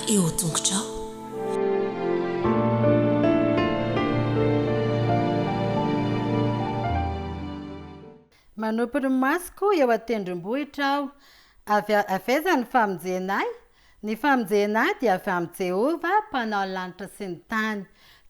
eo an-tongotrao. Manopy ny masoko eo an-tendrombohitra aho. Avy avy aiza ny famonjena ahy? Ny famonjena ahy dia avy amin'i Jehovah, Mpanao ny lanitra sy ny tany.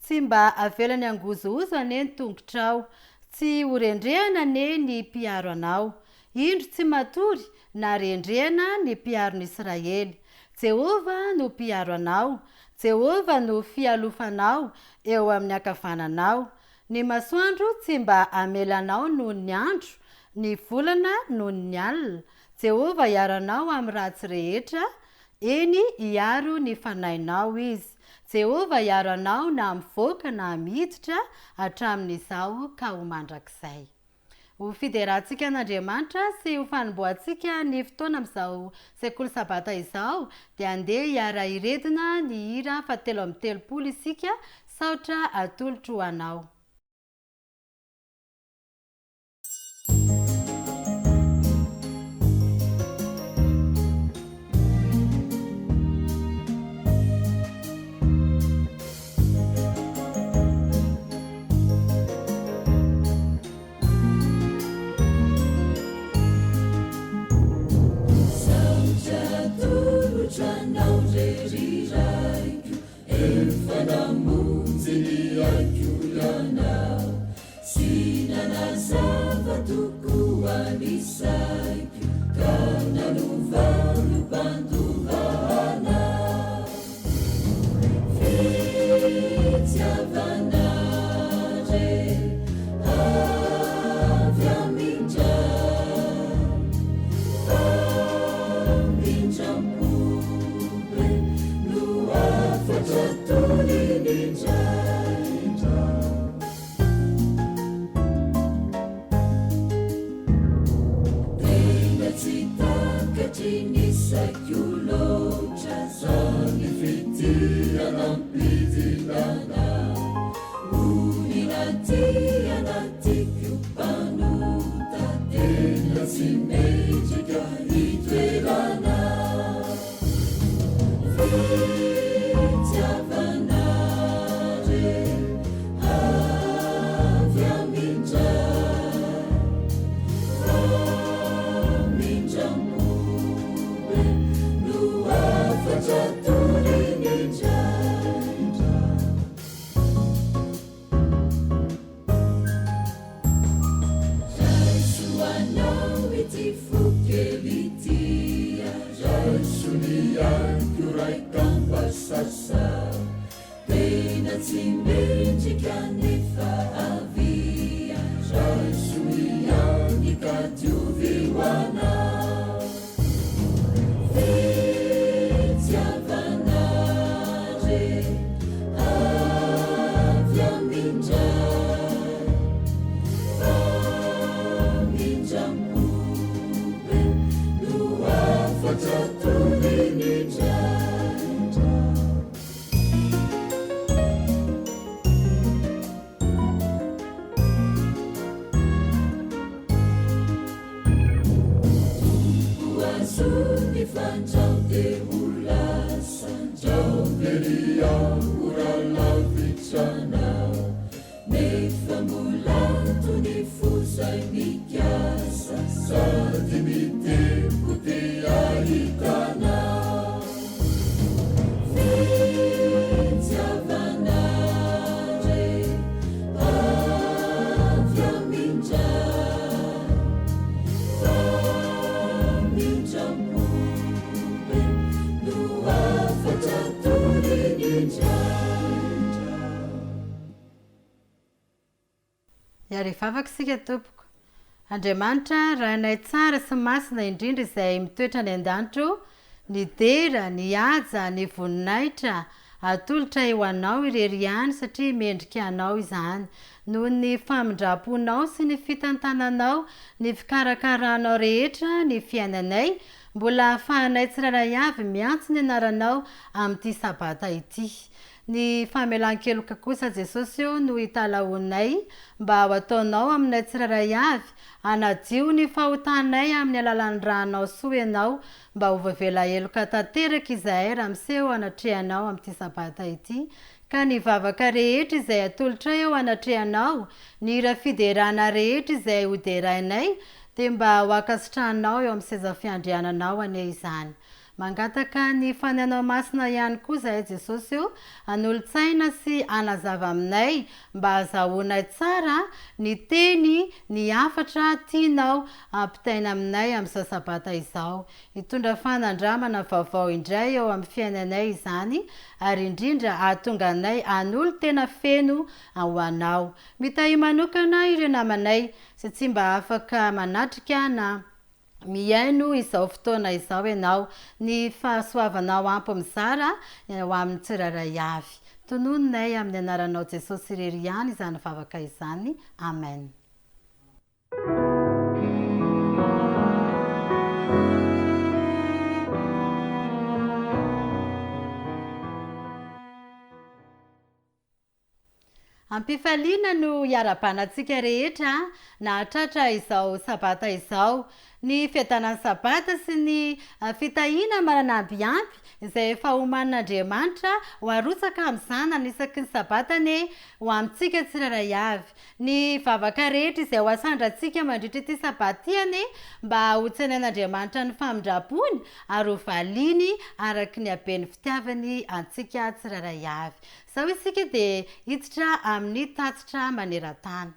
Tsy mba avelany hangozohozo anie ny tongotrao. Tsy ho rendrehana anie ny mpiaro anao. Indro tsy matory na rendrehana ny mpiaro ny Israely. Jehovah no mpiaro anao. Jehovah no fialofanao eo amin'ny ankavananao. Ny masoandro tsy mba hamela anao noho ny andro, ny volana noho ny alina. Jehovah hiaro anao amin'ny ratsy rehetra, eny, hiaro ny fanahinao Izy. Jehovah hiaro anao na mivoaka na miditra, hatramin'izao ka ho mandrakizay. Ho fiderantsika an'Andriamanitra sy ho fanombohantsika ny fotoana amin'izao Sekoly Sabata izao, dia andeha hiara-hiredona ny hira fahatelo amby telopolo isika, Saotra atolotro ho Anao. Saotra atolotra anao re ry Raiko, efa namonjy ny aiko Ianao, sy nanazava tokoa ny saiko, ka nanova ny ho mpandova anao. Fitiavana re avy amin-dRay, famindram-po be no hafatra toriny indraindra. Tena tsy takatry ny saiko loatra zany fitia nampidinana Olona tia na tiako mpanota Tena tsy mendrika hitoerana Fitiavana re avy amin-dRay Famindram-po be no hafatra toriny indraindra. Raiso ho anao ity fo kely ity Raiso ny aiko raikam-basasa Tena tsy mendrika nefa avia Raiso ihany ka diovy ho anao Fitiavana re avy amin-dRay Famindram-po be no hafatra toriny indraindra. Tompo azony fandrao dia ho lasa ndrao very aho raha lavitra anao nefa mbola tony fo zay mikasa sady mitempo te hahita anao Fitiavana re avy amin-dRay Famindram-po be no hafatra toriny indraindra. Hiara-hivavaka isika tompoko. Andriamanitra, Rainay tsara sy masina indrindra izay mitoetra any an-danitra ô, ny dera, ny haja, ny voninahitra atolotray ho Anao irery ihany satria mendrika Anao izany. Noho ny famindram-ponao sy ny fitantananao ny fikarakaranao rehetra ny fiainanay, mbola ahafahanay tsirairay avy miantso ny anaranao amin'ity sabata ity. Ny famelan-keloka kosa Jesosy ô no italahoanay mba ho ataonao aminay tsirairay avy, hanadio ny fahotanay amin'ny alalan'ny rànao soa Ianao mba ho voavela heloka tanteraka izahay raha miseho anatrehanao amin'ity sabata ity ka ny vavaka rehetra izay atolotray eo anatrehanao, ny hira fiderana rehetra izay hoderainay dia mba ho ankasitrahanao eo amin'ny seza fiandriananao anie izany. Mangataka ny Fanahinao Masina ihany koa izahay Jesosy o, hanolo-tsaina sy hanazava aminay mba hazahoanay tsara ny teny, ny hafatra tianao hampitaina aminay amin'izao sabata izao. Hitondra fanandramana vaovao indray eo amin'ny fiainanay izany ary indrindra hahatonga anay hanolo-tena feno ho Anao. Mitahia manokana ireo namanay izay tsy mba afaka manatrika na Mihaino izao fotoana izao ianao, ny fahasoavanao ampy mizara ho amin'ny tsirairay avy. Tononinay amin'ny anaranao Jesosy irery ihany izany vavaka izany. Amen. Am-pifaliana no iarahabana antsika rehetra nahatratra izao Sabata izao. Ny fiadanan'ny Sabata sy ny fitahiana manana amby ampy izay efa omanin'Andriamanitra ho arotsaka amin'ny zanany isaky ny Sabata anie ho amintsika tsirairay avy. Ny vavaka rehetra izay ho asandrantsika mandritra ity Sabata ity anie mba hotsenain'Andriamanitra ny famindram-pony ary ho valiany araka ny haben'ny fitiavany antsika tsirairay avy. Izao isika dia hiditra amin'ny tatitra maneran-tany.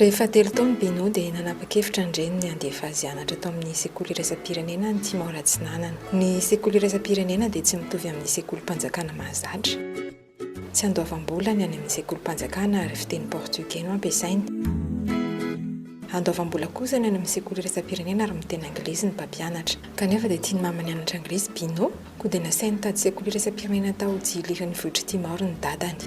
Rehefa telo taona Bino dia nanapa-kevitra ny reniny handefa azy hianatra tao amin'ny sekoly iraisam-pirenena any Timor Atsinanana. Ny sekoly iraisam-pirenena dia tsy mitovy amin'ny sekolim-panjakana mahazatra. Tsy andoavam-bola ny any amin'ny sekolim-panjakana ary fiteny portiogey no ampiasaina. Andoavam-bola kosa ny any amin'ny sekoly iraisam-pirenena ary miteny anglisy ny mpampianatra. Kanefa dia tian'i mama nianatra anglisy Bino, koa dia nasainy nitady sekoly iraisam-pirenena tao Dili renivohitr'i Timor ny dadany.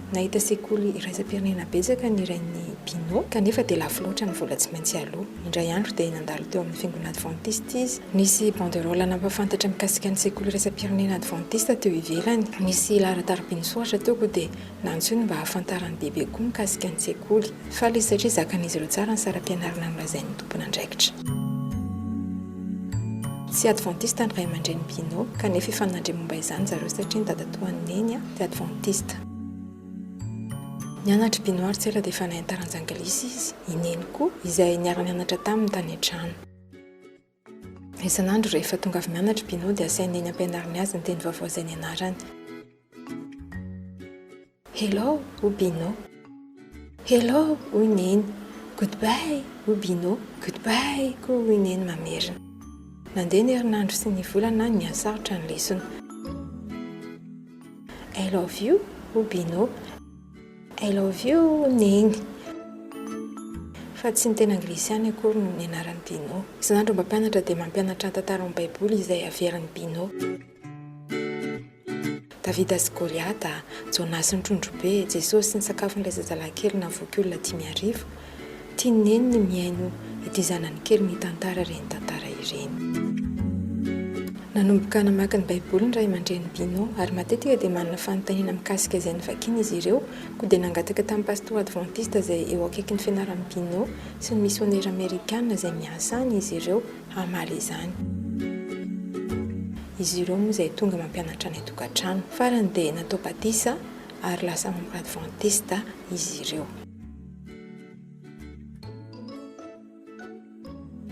Nahita sekoly iraisam-pirenena betsaka ny rain'i Bino, kanefa dia lafo loatra ny vola tsy maintsy aloa. Indray andro dia nandalo teo amin'ny fiangonana advantista izy. Nisy banderole nampahafantatra mikasika ny sekoly iraisam-pirenena advantista teo ivelany. Nisy laharan-tariby nisoratra teo koa dia nantsoiny mba hahafantarany bebe kokoa mikasika ny sekoly. Faly izy satria zakan'izy ireo tsara ny saram-pianarana nolazain'ny tompon'andraikitra. Tsy advantista ny ray aman-drenin'i Bino, kanefa efa nandre momba izany zareo satria ny dadatoan'i Neny dia advantista. Nianatra i Bino ary tsy ela dia efa nahay ny taranja anglisy izy, i Neny koa, izay niara-nianatra taminy tany an-trano. Isan'andro rehefa tonga avy mianatra i Bino dia asain'i Neny ampianariny azy ny teny vaovao izay nianarany. Hello, hoy Bino. Hello, hoy Neny. Goodbye, hoy Bino. Goodbye koa hoy Neny mamerina. Nandeha ny herinandro sy ny volana nihasarotra ny lesona. I love you, hoy Bino. I love you, hoy Neny. Fa tsy ny teny anglisy ihany akory no nianaran'i Bino. Isan'andro ny mpampianatra dia mampianatra tantara ao amin'ny Baiboly izay averin'i Bino. Davida sy Goliata, Jonah sy ny trondrobe, Jesosy sy ny sakafon'ilay zazalahy kely nahavoky olona 5000. Tian'i Neny ny mihaino ity zanany kely mitantara ireny tantara ireny. Nanomboka namaky ny Baiboly ny ray aman-drenin'i Bino, ary matetika dia manana fanontaniana mikasika izay novakiny izy ireo, koa dia nangataka tamin'ny pastora advantista izay eo akaikin'ny fianaran'i Bino sy ny misionera amerikana izay miasa any izy ireo hamaly izany. Izy ireo moa izay tonga mampianatra any an-tokantrano. Farany dia natao batisa ary lasa membre advantista izy ireo.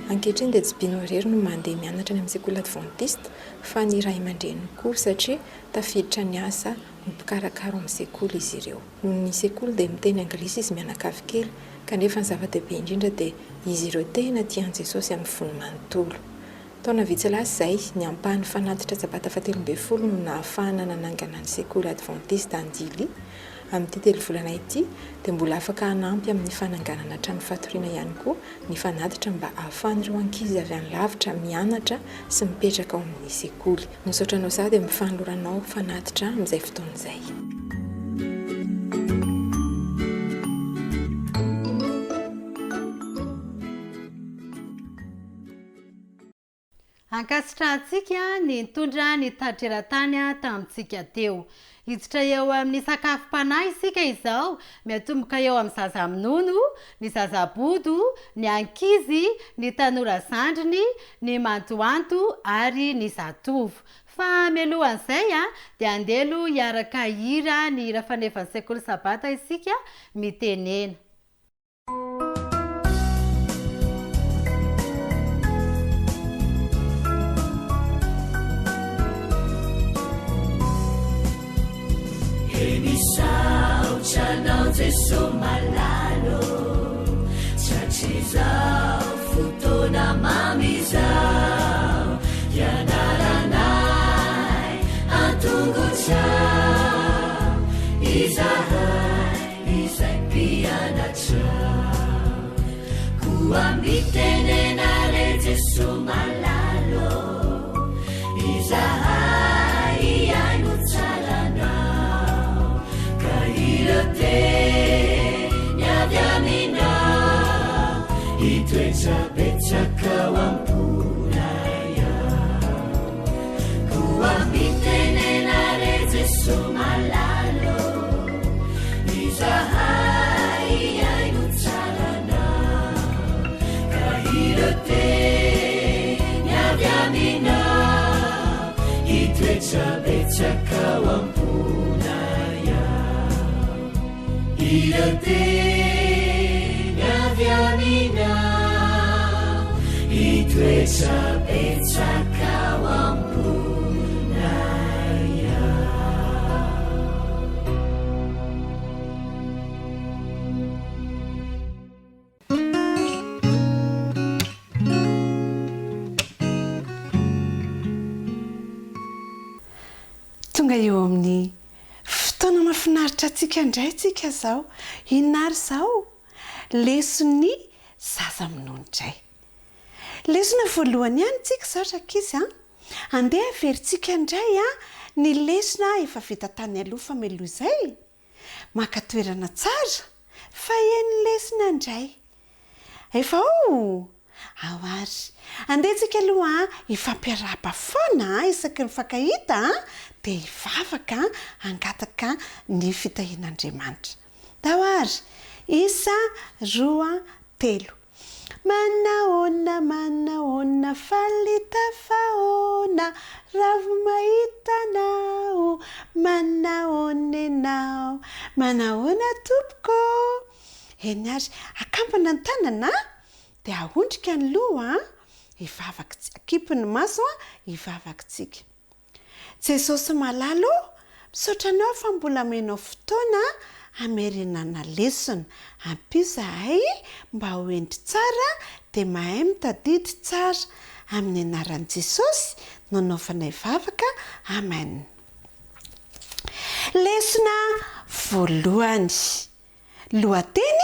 Ankehitriny dia tsy Bino irery no mandeha mianatra any amin'ny sekoly advantista fa ny ray aman-dreniny koa satria tafiditra niasa ho mpikarakara ao amin'ny sekoly izy ireo. Noho ny sekoly dia miteny anglisy izy mianakavy kely kanefa ny zava-dehibe indrindra dia izy ireo tena tia an'i Jesosy amin'ny fony manontolo. Taona vitsy lasa izay, ny ampahan'ny fanatitra Sabata fahatelo ambinifolo no nahafahana nanangana ny sekoly advantista any Dili. Amin'ity telovolana ity dia mbola afaka hanampy amin'ny fananganana trano fatoriana ihany koa ny fanatitra mba hahafahan'ireo ankizy avy any lavitra mianatra sy mipetraka ao amin'ny sekoly. Misaotra anao sahady amin'ny fanoloranao fanatitra amin'izay fotoana izay. Ankasitrahantsika ny nitondra ny tatitra eran-tany tamintsika teo. Hiditra eo amin'ny sakafom-panahy isika izao, miatomboka eo amin'ny zaza minono, ny zaza bodo, ny ankizy, ny tanora zandriny, ny mantoanto ary ny zatovo. Fa mialohan'izay dia andeha aloha hiaraka hihira ny hira fanevan'ny Sekoly Sabata isika, Mitenena. He misaotra anao Jeso malala ô, Tratrizao fotoana mamy izao, Hianaranay an-tongotrao izahay. Izay mpianatra Koa mitenena re Jesoa malala ô Izahay hihaino tsara Anao Ka ireo teny avy Aminao Hitoetra betsaka ao am-ponay ao Koa mitenena re Jesoa malala ô Izahay hihaino tsara Anao Ka ireo teny avy Aminao Hitoetra betsaka ao am-ponay ao Ireo teny avy Aminao Hitoetra betsaka ao am-ponay ao. Tonga eo amin'ny fotoana mahafinaritra antsika indray tsika izao. Inona ary izao? Leson'ny zaza minono indray. Lesona voalohany ihany tsika izao rankizy an! Andeha averintsika indray ny lesona efa vita tany aloha fa mialoha izay maka toerana tsara fa heno lesona indray. Efa ao? Ao ary. Andeha tsika aloha hifampiarahaba foana isaky ny mifankahita dia hivavaka hangataka ny fitahian'Andriamanitra. Ndao ary. Isa, roa, telo. Manahoana manahoana faly tafahoana ravo mahita anao manahoana ianao manahoana tompoko ô Eny ary akambana ny tanana dia ahondrika ny loha hivavaka akipy ny maso hivavaka tsika Jesosy malala ô, misaotra anao fa mbola omenao fotoana hamerenana lesona. Ampio zahay mba ho hendry tsara dia mahay mitadidy tsara. Amin'ny anaran'i Jesosy no anaovanay vavaka. Amen. Lesona voalohany. Lohateny,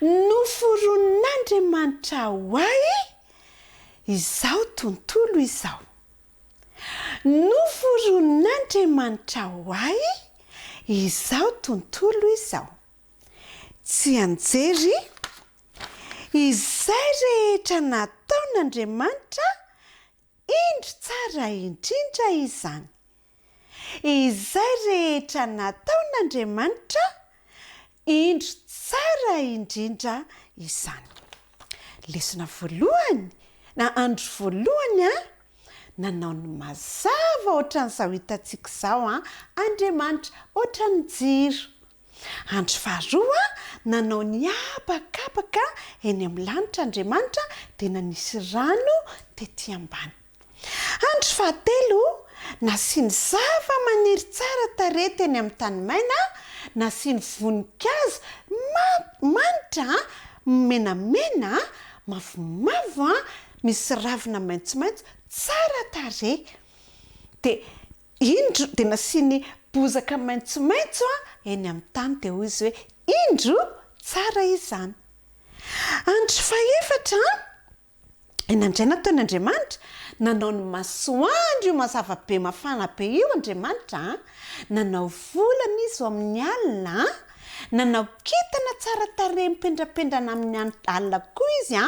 Noforonin'Andriamanitra ho ahy izao tontolo izao. Noforonin'Andriamanitra ho ahy izao tontolo izao. Tsianjery, Izay rehetra nataon'Andriamanitra, indro tsara indrindra izany. Izay rehetra nataon'Andriamanitra, indro tsara indrindra izany. Lesona voalohany, na andro voalohany an, nanao ny mazava ohatran'izao hitantsika izao an, Andriamanitra, ohatran'ny jiro. Andro faharoa, nanao ny habakabaka eny amin'ny lanitra Andriamanitra, dia nanisy rano tety ambany. Andro fahatelo, nasiany zava-maniry tsara tarehy teny amin'ny tany maina, nasiany voninkazo manitra menamena, mavomavo, misy ravina maitsomaitso tsara tarehy. Dia. Indro, dia nasiany bozaka maitsomaitso eny amin'ny tany, dia hoy izy hoe, Indro, tsara izany. Andro fahefatra, inona indray nataon'Andriamanitra? Nanao ny masoandro io mazava be mafana be io Andriamanitra, nanao volana Izy ho amin'ny alina, nanao kintana tsara tarehy mipendrapendrana amin'ny alina koa Izy,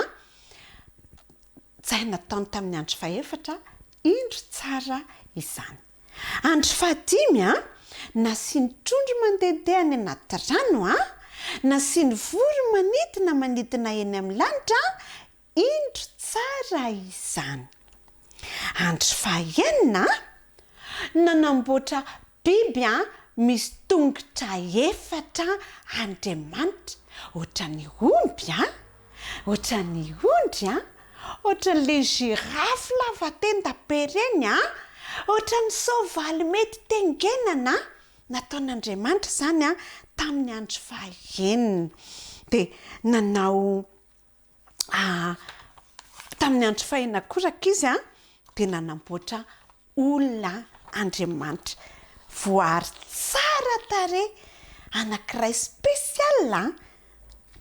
Izay nataony tamin'ny andro fahefatra, indro tsara izany. Andro fahadimy, nasiany trondro mandehandeha any anaty rano, nasiany voro-manidina manidina eny amin'ny lanitra, indro tsara izany. Andro fahenina, Nanamboatra biby misy tongotra efatra Andriamanitra, ohatran'ny omby, ohatran'ny ondry, ohatran'ilay giraffe lava tenda be ireny, ohatran'ny soavaly mety tengenana. Nataon'Andriamanitra izany tamin'ny andro fahenina. Dia nanao Tamin'ny andro fahina koa rankizy dia nanamboatra olona Andriamanitra. Voary tsara tarehy anankiray spécial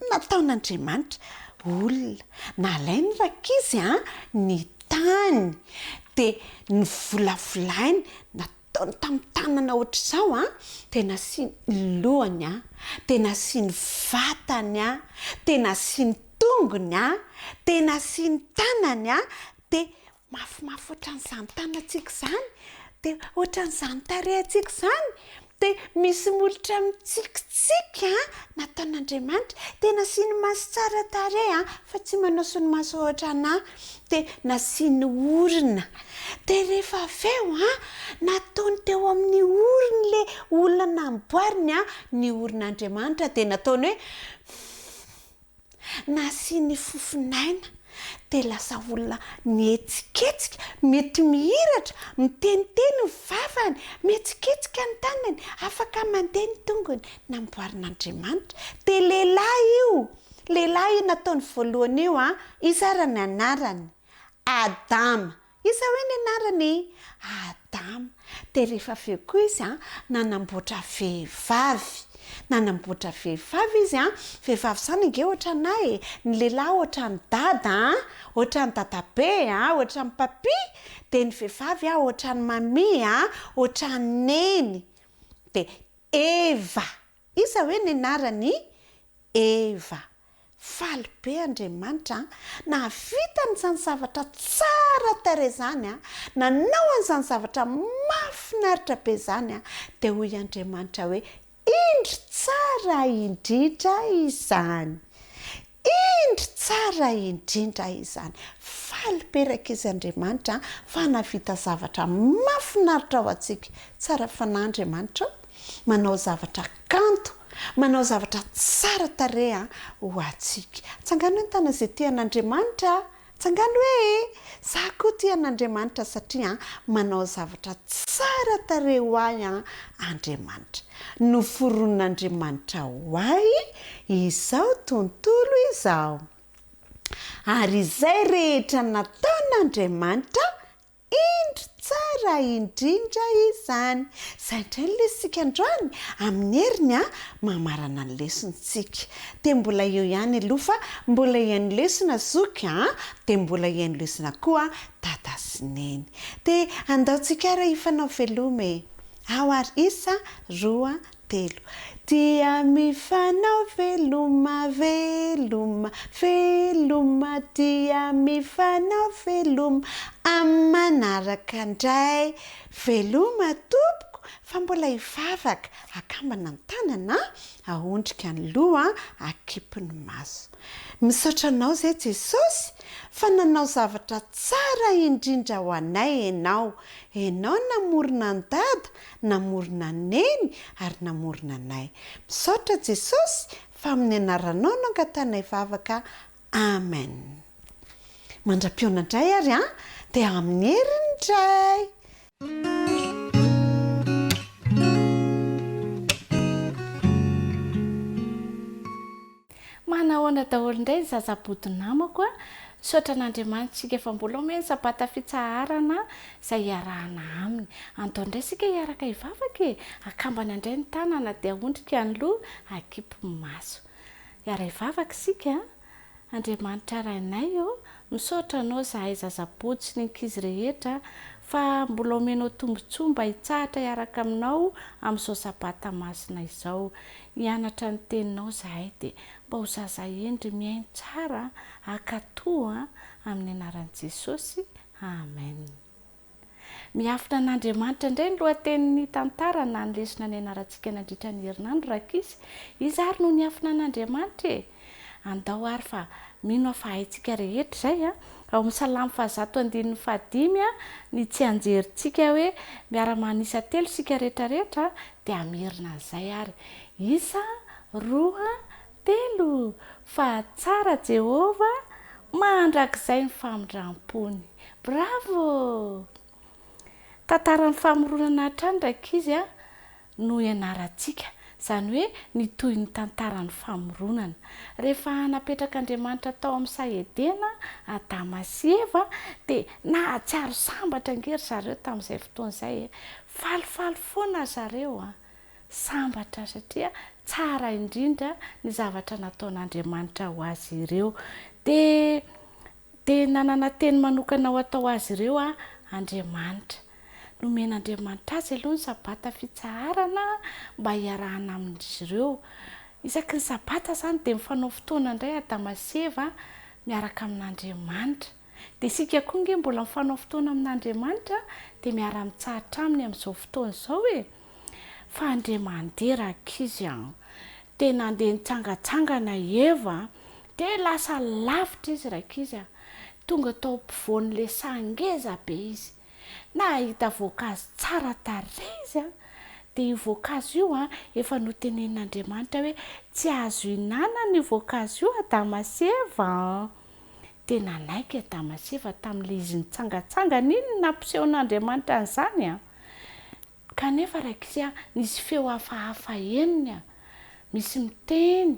nataon'Andriamanitra. Olona. Nalainy rankizy ny tany dia novolavolainy, Nataony tamin'ny tanana ohatr'izao an, dia nasiany lohany an, dia nasiany vatany an, dia nasiany tongony an, dia nasiany tanany an, dia mafimafy ohatran'izany tanantsika izany, dia ohatran'izany tarehintsika izany, dia misy molotra mitsikitsiky an, nataon'Andriamanitra, dia nasiany maso tsara tarehy an, fa tsy manao solomaso ohatran'ahy, dia nasiany orona. Dia rehefa avy eo an, nataony teo amin'ny orony ilay olona namboariny an, ny oron'Andriamanitra dia nataony hoe nasiany fofon'aina, dia lasa olona mihetsiketsika, mety mihiratra, miteniteny ny vavany, mihetsiketsika ny tanany, afaka mandeha ny tongony, namboarin'Andriamanitra. Dia lehilahy io, lehilahy io nataony voalohany io an, iza ary ny anarany? Adama. Iza hoe ny anarany? Adama. Dia rehefa avy eo koa izy an, nanamboatra vehivavy. Nanamboatra vehivavy izy an, vehivavy izany ange ohatran'ahy e, ny lehilahy ohatran'i dada an, ohatran'i dadabe an, ohatran'i papi, dia ny vehivavy an ohatran'i mami an, ohatran'i neny. Dia Eva. Iza hoe ny anarany? Eva. Faly be Andriamanitra an! Nahavita an'izany zavatra tsara tarehy izany an! Nanao an'izany zavatra mahafinaritra be izany an! Dia hoy Andriamanitra hoe, Indro tsara indrindra izany! Indro tsara indrindra izany! Faly be rankizy Andriamanitra an! Fa nahavita zavatra mahafinaritra ho antsika. Tsara fanahy Andriamanitra ô! Manao zavatra kanto, manao zavatra tsara tarehy ho antsika. Tsangano hoe ny tanana izay tia an'Andriamanitra. Tsangano hoe e! Za koa tia an'Andriamanitra satria manao zavatra tsara tarehy ho ahy Andriamanitra. Noforonin'Andriamanitra ho ahy izao tontolo izao. Ary izay rehetra nataon'Andriamanitra Indro tsara indrindra izany. Izay indray ny lesontsika androany, amin'ny heriny a, mamarana ny lesontsika. Dia mbola eo ihany aloha fa mbola hihaino lesona zoky a, dia mbola hihaino lesona koa dada sy neny. Dia andao tsika ary hifanao veloma e. Ao ary isa, roa, telo. Dia mifanao veloma, veloma, veloma, dia mifanao veloma, amin'ny manaraka indray. Veloma tompoko, fa mbola hivavaka, akambana ny tanana, ahondrika ny loha, akipy ny maso. Misaotra anao izay Jesosy, fa nanao zavatra tsara indrindra ho anay Ianao. Ianao namorona an'i Dada, namorona an'i Neny ary namorona anay. Misaotra Jesosy fa amin'ny anaranao no angatanay vavaka Amen. Mandra-pihaona indray ary an, dia amin'ny heriny indray. Manahoana daholo indray ny zazabodo namako a! Misaotra an'Andriamanitra isika fa mbola omeny sabata fitsaharana izay iarahana aminy. Andao indray isika hiaraka hivavaka e! Akambana indray ny tanana dia ahondrika ny loha, akipy ny maso. Hiara-hivavaka isika a! Andriamanitra Rainay ô, misaotra Anao izahay zazabodo sy ny ankizy rehetra fa mbola omenao tombontsoa mba hitsahatra hiaraka Aminao amin'izao Sabata masina izao. Hianatra ny Teninao izahay dia mba ho zaza hendry mihaino tsara, hankatò, amin'ny anaran'i Jesosy. Amen. Miafina an'Andriamanitra indray ny lohatenin'ny tantara na ny lesona nianarantsika nandritra ny herinandro rankizy. Iza ary no niafina an'Andriamanitra e? Andao ary fa mino aho fa haintsika rehetra izay a! Ao amin'ny Salamo fahazato andininy fahadimy ny tsianjerintsika hoe miara-manisa telo isika rehetrarehetra dia hamerina an'izay ary. Isa, roa, telo! Fa tsara Jehovah, mandrakizay ny famindram-pony. Bravo! Tantaran'ny famoronana hatrany rankizy a no ianarantsika, izany hoe ny tohin'ny tantaran'ny famoronana. Rehefa napetrak'Andriamanitra tao amin'ny saha Edena Adama sy Eva dia nahatsiaro sambatra ange ry zareo tamin'izay fotoana izay e! Falifaly foana ry zareo a! Sambatra satria tsara indrindra ny zavatra nataon'Andriamanitra ho azy ireo. Dia Dia nanana teny manokana ho atao azy ireo Andriamanitra. Nomen'Andriamanitra azy aloha ny Sabata fitsaharana mba hiarahana amin'izy ireo. Isaky ny Sabata izany dia mifanao fotoana indray Adama sy Eva miaraka amin'Andriamanitra. Dia isika koa ange mbola mifanao fotoana amin'Andriamanitra dia miara-mitsahatra aminy amin'izao fotoana izao e! Fa Andriamandia rankizy an! Dia nandeha nitsangantsangana i Eva Dia lasa lavitra izy rankizy a! Tonga tao ampovoan'ilay saha ngeza be izy. Nahita voankazo tsara tarehy izy a! Dia io voankazo io a, efa notenenin'Andriamanitra hoe tsy azo ihinanana io voankazo io Adama sy Eva an! Dia nanaiky Adama sy Eva tamin'ilay izy nitsangantsangana iny no nampisehon'Andriamanitra an'izany an! Kanefa rankizy a, nisy feo hafahafa henony a! Misy miteny.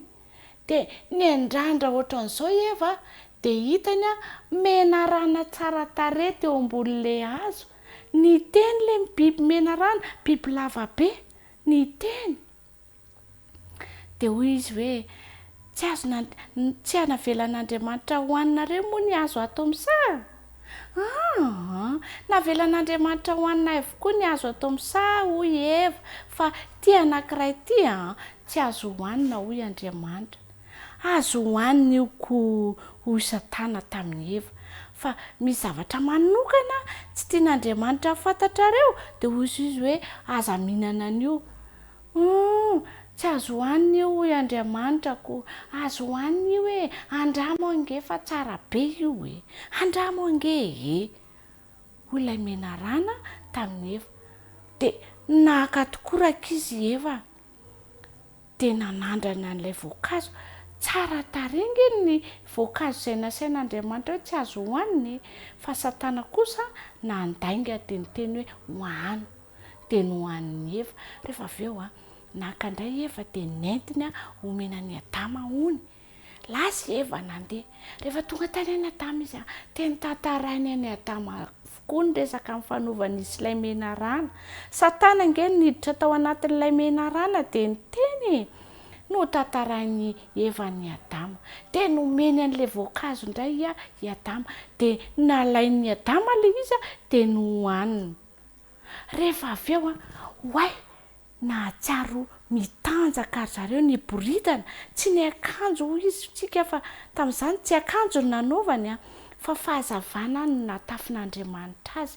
Dia niandrandra ohatran'izao i Eva, dia hitany a, menarana tsara tarehy teo ambonin'ilay hazo. Niteny ilay biby menarana, biby lava be, niteny. Dia hoy izy hoe, Tsy azon', tsy navelan'Andriamanitra hohaninareo moa ny hazo ato amin'ny saha? Aa! Navelan'Andriamanitra hohaninay avokoa ny hazo ato amin'ny saha, hoy i Eva, fa ity anankiray ity an, tsy azo hohanina, hoy Andriamanitra. Azo hohanina io ko, hoy Satana tamin'i Eva, fa misy zavatra manokana tsy tian'Andriamanitra ho fantatrareo, dia hoy izy hoe, Aza mihinana an'io. Humm! Tsy azo hohanina io hoy Andriamanitra ko! Azo hohanina io e! Andramo ange fa tsara be io e! Andramo ange e! Hoy ilay menarana tamin'i Eva. Dia naka tokoa rankizy i Eva. Dia nanandrana an'ilay voankazo. Tsara tarehy ange ny voankazo izay nasain'Andriamanitra hoe tsy azo hohanina e! Fa Satana kosa nandainga dia niteny hoe hohano. dia nohanin'i Eva. Rehefa avy eo, naka indray i Eva dia nentiny homena an'i Adama hono. Lasa i Eva nandeha. Rehefa tonga tany an'i Adama izy, dia notantarainy an'i Adama avokoa ny resaka nifanovan'izy sy ilay menarana. Satana ange no niditra tao anatin'ilay menarana dia niteny e! Notantarain'i Eva an'i Adama. Dia nomeny an'ilay voankazo indray i Adama. Dia nalain'i Adama ilay izy dia nohaniny. Rehefa avy eo an, oay! nahatsiaro mitanjaka ry zareo niboridana, tsy niakanjo hoy izy tsika fa tamin'izany tsy akanjo no nanaovany an, fa fahazavana no natafin'Andriamanitra azy,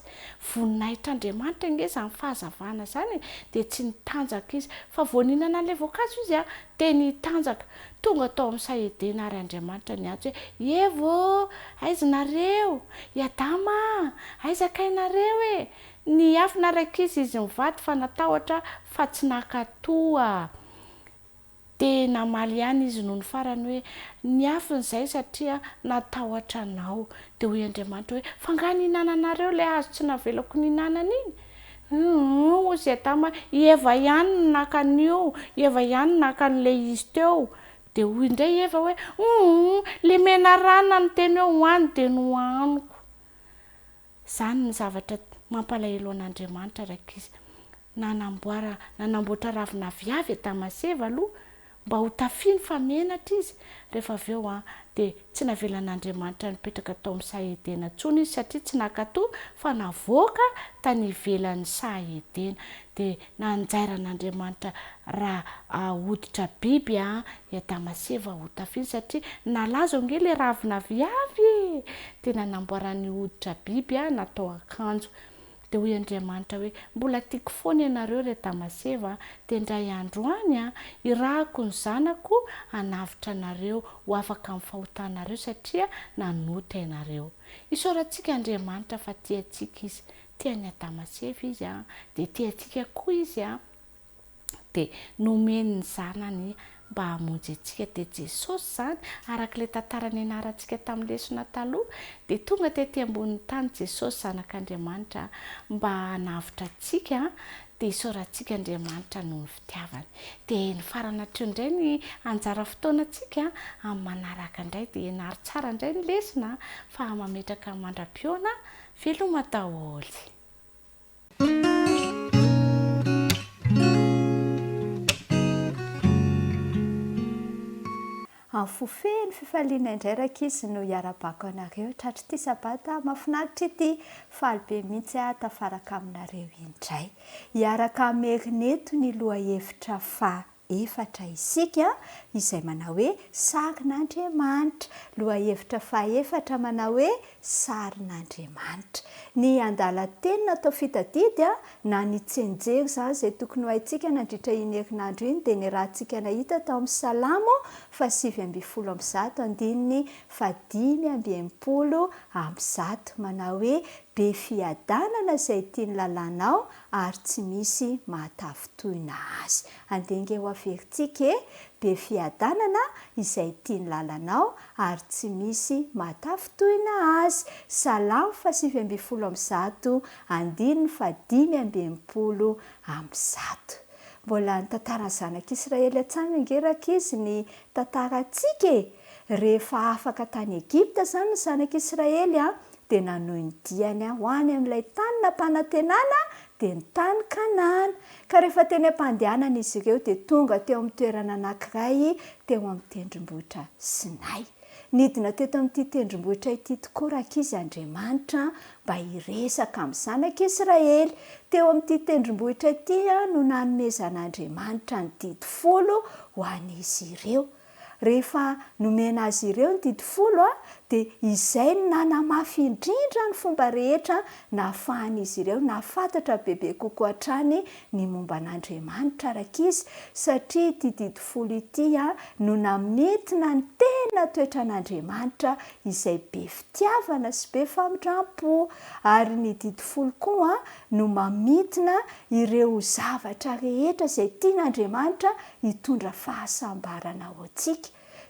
voninahitr'Andriamanitra ange izany fahazavana izany e, dia tsy nitanjaka izy, fa vao nihinana an'ilay voankazo izy an, dia nitanjaka, tonga tao amin'ny saha Edena ary Andriamanitra niantso hoe, i Eva ô, aiza nareo? I Adama a! Aiza kay nareo e? Niafina rankizy izy mivady fa natahotra fa tsy nankatoa. Dia namaly ihany izy nony farany hoe, Niafina izahay satria natahotra anao. Dia hoy Andriamanitra hoe, Fa angaha nihinananareo ilay hazo tsy navelako nihinanana iny? Hum, hozy i Adama, i Eva ihany no naka an'io, i Eva ihany no naka an'ilay izy teo. Dia hoy indray Eva hoe, Humm, ilay menarana niteny hoe hohano dia nohaniko. Izany ny zavatra mampalahelo an'Andriamanitra rankizy. Nanamboara, nanamboatra ravin'aviavy Adama sy Eva aloha mba ho tafiany fa menatra izy. Rehefa avy eo an, dia tsy navelan'Andriamanitra nipetraka tao amin'ny saha Edena intsony izy satria tsy nankatò fa navoaka tany ivelan'ny saha Edena. Dia nanjairan'Andriamanitra raha hoditra biby an i Adama sy Eva ho tafiany satria nalazo ange ilay ravin'aviavy e! Dia nanamboarany hoditra biby natao akanjo. Dia hoy Andriamanitra hoe, Mbola tiako foana ianareo ry Adama sy Eva a! Dia indray andro any a, hirahako ny Zanako hanavotra anareo ho afaka amin'ny fahotanareo satria nanota ianareo. Isaorantsika Andriamanitra fa tia antsika Izy. Tia an'i Adama sy Eva Izy a, dia tia antsika koa Izy a. dia nomeny ny Zanany mba hamonjy antsika, dia Jesosy izany, araka ilay tantara nianarantsika tamin'ny lesona taloha, dia tonga tety ambonin'ny tany Jesosy Zanak'Andriamanitra mba hanavotra antsika, dia isaorantsika Andriamanitra noho ny fitiavany. Dia nifarana hatreo indray ny anjara fotoanantsika, amin'ny manaraka indray dia ianaro tsara indray ny lesona fa mametraka mandra-pihaona, veloma daholo. Amin'ny fo feno fifaliana indray rankizy no hiarabako anareo tratr'ity sabata mahafinaritra ity. Faly be mihitsy aho tafaraka aminareo indray. Hiaraka hamerina eto ny lohahevitra faha efatra isika, izay manao hoe sarin'Andriamanitra. Lohahevitra fahaefatra manao hoe sarin'Andriamanitra. Ny andalan-teny natao fitadidy na ny tsianjery izany izay tokony ho haintsika nandritra iny herinandro iny dia niarahantsika nahita tao amin'ny Salamo faha-119 andininy faha-165 manao hoe be fiadanana izay tia ny lalànao ary tsy misy mahatafintohina azy. Andeha ange ho averintsika e! Be fiadanana izay tia ny lalanao ary tsy misy mahatafintohina azy. Salamo faha-119, andininy faha-165. Mbola ny tantaran'ny zanak'Israely hatrany ange rankizy ny tantarantsika e! Rehefa afaka tany Egypta izany ny zanak'Israely an, dia nanohy ny diany ho any amin'ilay tany nampanantenana, dia ny tany Kanana. Ka rehefa teny am-pandehanana izy ireo dia tonga teo amin'ny toerana anankiray teo amin'ny tendrombohitra Sinay. Nidina teto amin'ity tendrombohitra ity tokoa rankizy Andriamanitra mba hiresaka amin'ny zanak'Israely. Teo amin'ity tendrombohitra ity no nanomezan'Andriamanitra ny didy folo ho an'izy ireo. Rehefa nomena azy ireo ny Didy Folo, dia izay no nanamafy indrindra ny fomba rehetra nahafahan'izy ireo nahafantatra bebe kokoa hatrany ny momba an'Andriamanitra, rankizy, satria ity Didy Folo ity no namintina ny tena toetran'Andriamanitra izay be fitiavana sy be famindram-po. Ary ny Didy Folo koa no mamintina ireo zavatra rehetra izay tian'Andriamanitra hitondra fahasambarana ho antsika.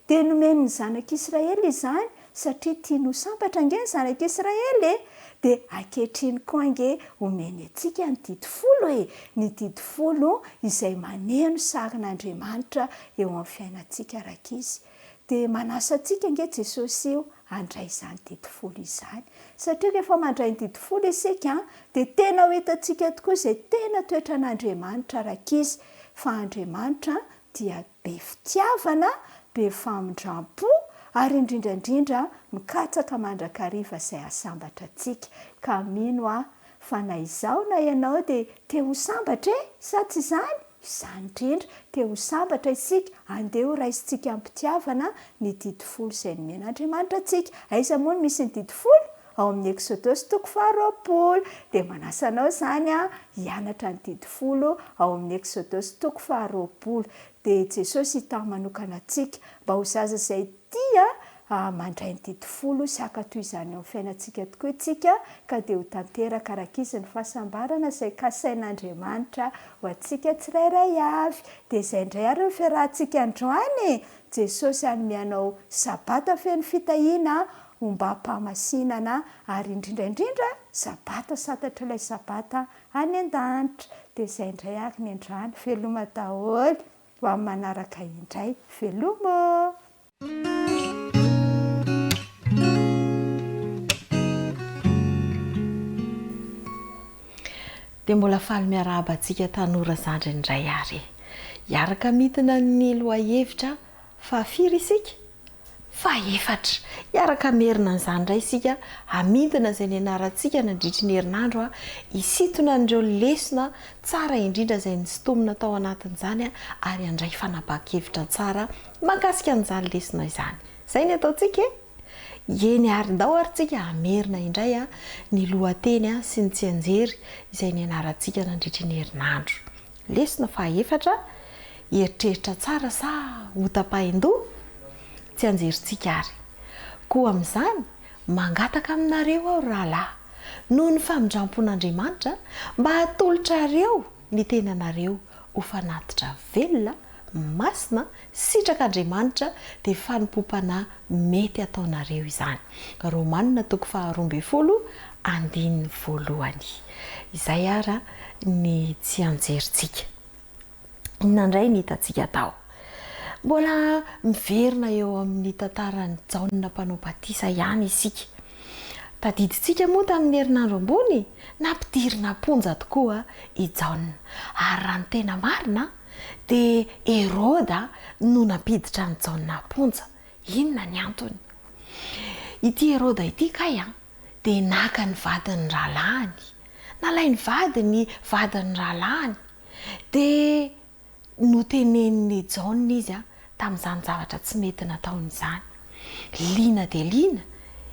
Dia nomeny ny zanak'Israely izany, satria tiany ho sambatra ange ny zanak'Israely e! Dia ankehitriny koa ange omeny antsika ny didy folo e! Ny didy folo izay maneho ny sarin'Andriamanitra eo amin'ny fiainantsika rankizy. Dia manasa antsika ange Jesosy io handray izany didy folo izany. Satria rehefa mandray ny didy folo isika dia tena ho hitantsika tokoa izay tena toetran'Andriamanitra rankizy. Fa Andriamanitra dia be fitiavana, be famindram-po, ary indrindra indrindra mikatsaka mandrakariva izay hahasambatra antsika. Ka mino aho fa na izaho na ianao dia te ho sambatra e! Sa tsy izany? Izany indrindra, te ho sambatra isika, andeha ho raisintsika amim-pitiavana ny didy folo izay nomen'Andriamanitra antsika. Aiza moa no misy ny didy folo? Ao amin'ny Eksodosy toko faharoapolo. Dia manasa anao izany aho hianatra ny didy folo ao amin'ny Eksodosy toko faharoapolo. Dia Jesosy hitahy manokana antsika mba ho zaza izay tia mandray ny didy folo sy hankatò izany eo amin'ny fiainantsika tokoa isika ka dia ho tanteraka araka izy ny fahasambarana izay kasain'Andriamanitra ho antsika tsirairay avy. Dia izay indray ary ny fiarahantsika androany e! Jesosy hanome anao Sabata feno fitahiana ombam-pahamasinana ary indrindra indrindra Sabata santatr'ilay Sabata any an-danitra. Dia izay indray ary ny androany. Veloma daholo. Ho amin'ny manaraka indray. Veloma ô! Dia mbola faly miarahaba antsika tanora zandriny indray ary e! Hiaraka midina ny lohahevitra fahafiry isika? Fahefatra! Hiaraka hamerina an'izany indray isika, hamidina izay nianarantsika nandritry ny herinandro, hisintona an'ireo lesona tsara indrindra izay nosintomina tao anatin'izany ary handray fanapahan-kevitra tsara mahakasika an'izany lesona izany. Izay ny ataontsika e! Eny ary, ndao ary tsika hamerina indray ny lohateny sy ny tsianjery izay nianarantsika nandritry ny herinandro. Lesona fahaefatra, Hieritreritra tsara sa hotapahin-doha? Tsy anjerintsika àry. Koa amin'izany, mangataka aminareo aho, ry rahalahy, noho ny famindram-pon'Andriamanitra, mba hatolotrareo ny tenanareo ho fanatitra velona, masina, sitrak'Andriamanitra, dia fanompoam-panahy mety hataonareo izany. Romana toko faharoambinifolo, andininy voalohany. Izay àry ny tsy anjerintsika. Inona indray ny hitantsika tao? Mbola miverina eo amin'ny tantaran'i Jaona Mpanao Batisa ihany isika. Tadidintsika moa tamin'ny herinandro ambony, nampidirina am-ponja tokoa i Jaona. Ary raha ny tena marina, dia Heroda no nampiditra an'i Jaona am-ponja. Inona ny antony? Ity Heroda ity kay dia naka ny vadin'ny rahalahiny. Nalainy vady ny vadin'ny rahalahiny. Dia notenenin'i Jaona izy tamin'izany zavatra tsy mety nataony izany. Liana dia liana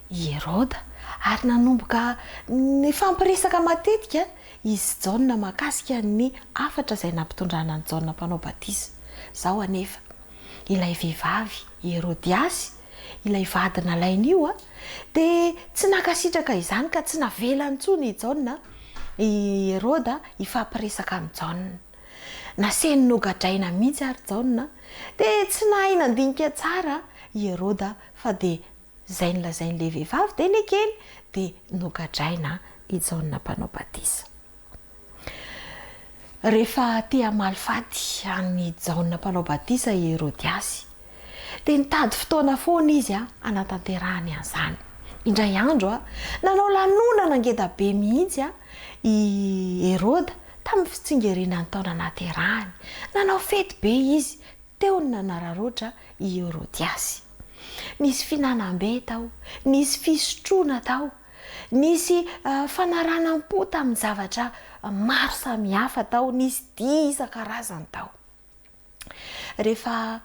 i Heroda, ary nanomboka nifampiresaka matetika izy sy Jaona mahakasika ny hafatra izay nampitondrana an'i Jaona Mpanao Batisa. Izao anefa, ilay vehivavy, i Herodiasy, ilay vady nalainy io, dia tsy nankasitraka izany ka tsy navelany intsony i Jaona, i Heroda hifampiresaka amin'i Jaona. Nasainy nogadraina mihitsy ary Jaona, dia tsy nahay nandinika tsara i Heroda fa dia izay nolazain'ilay vehivavy dia nekeny, dia nogadraina i Jaona Mpanao Batisa. Rehefa te hamaly faty an'i Jaona Mpanao Batisa i Herodiasy, dia nitady fotoana foana izy hanatanterahany an'izany. Indray andro, nanao lanonana ngeda be mihitsy i Heroda tamin'ny fitsingerenan'ny taona nahaterahany. Nanao fety be izy, teo no nanararaotra i Herodiasy. Nisy fihinanam-be tao, nisy fisotroana tao, nisy fanaranam-po tamin'ny zavatra maro samihafa tao, nisy dihy isan-karazany tao. Rehefa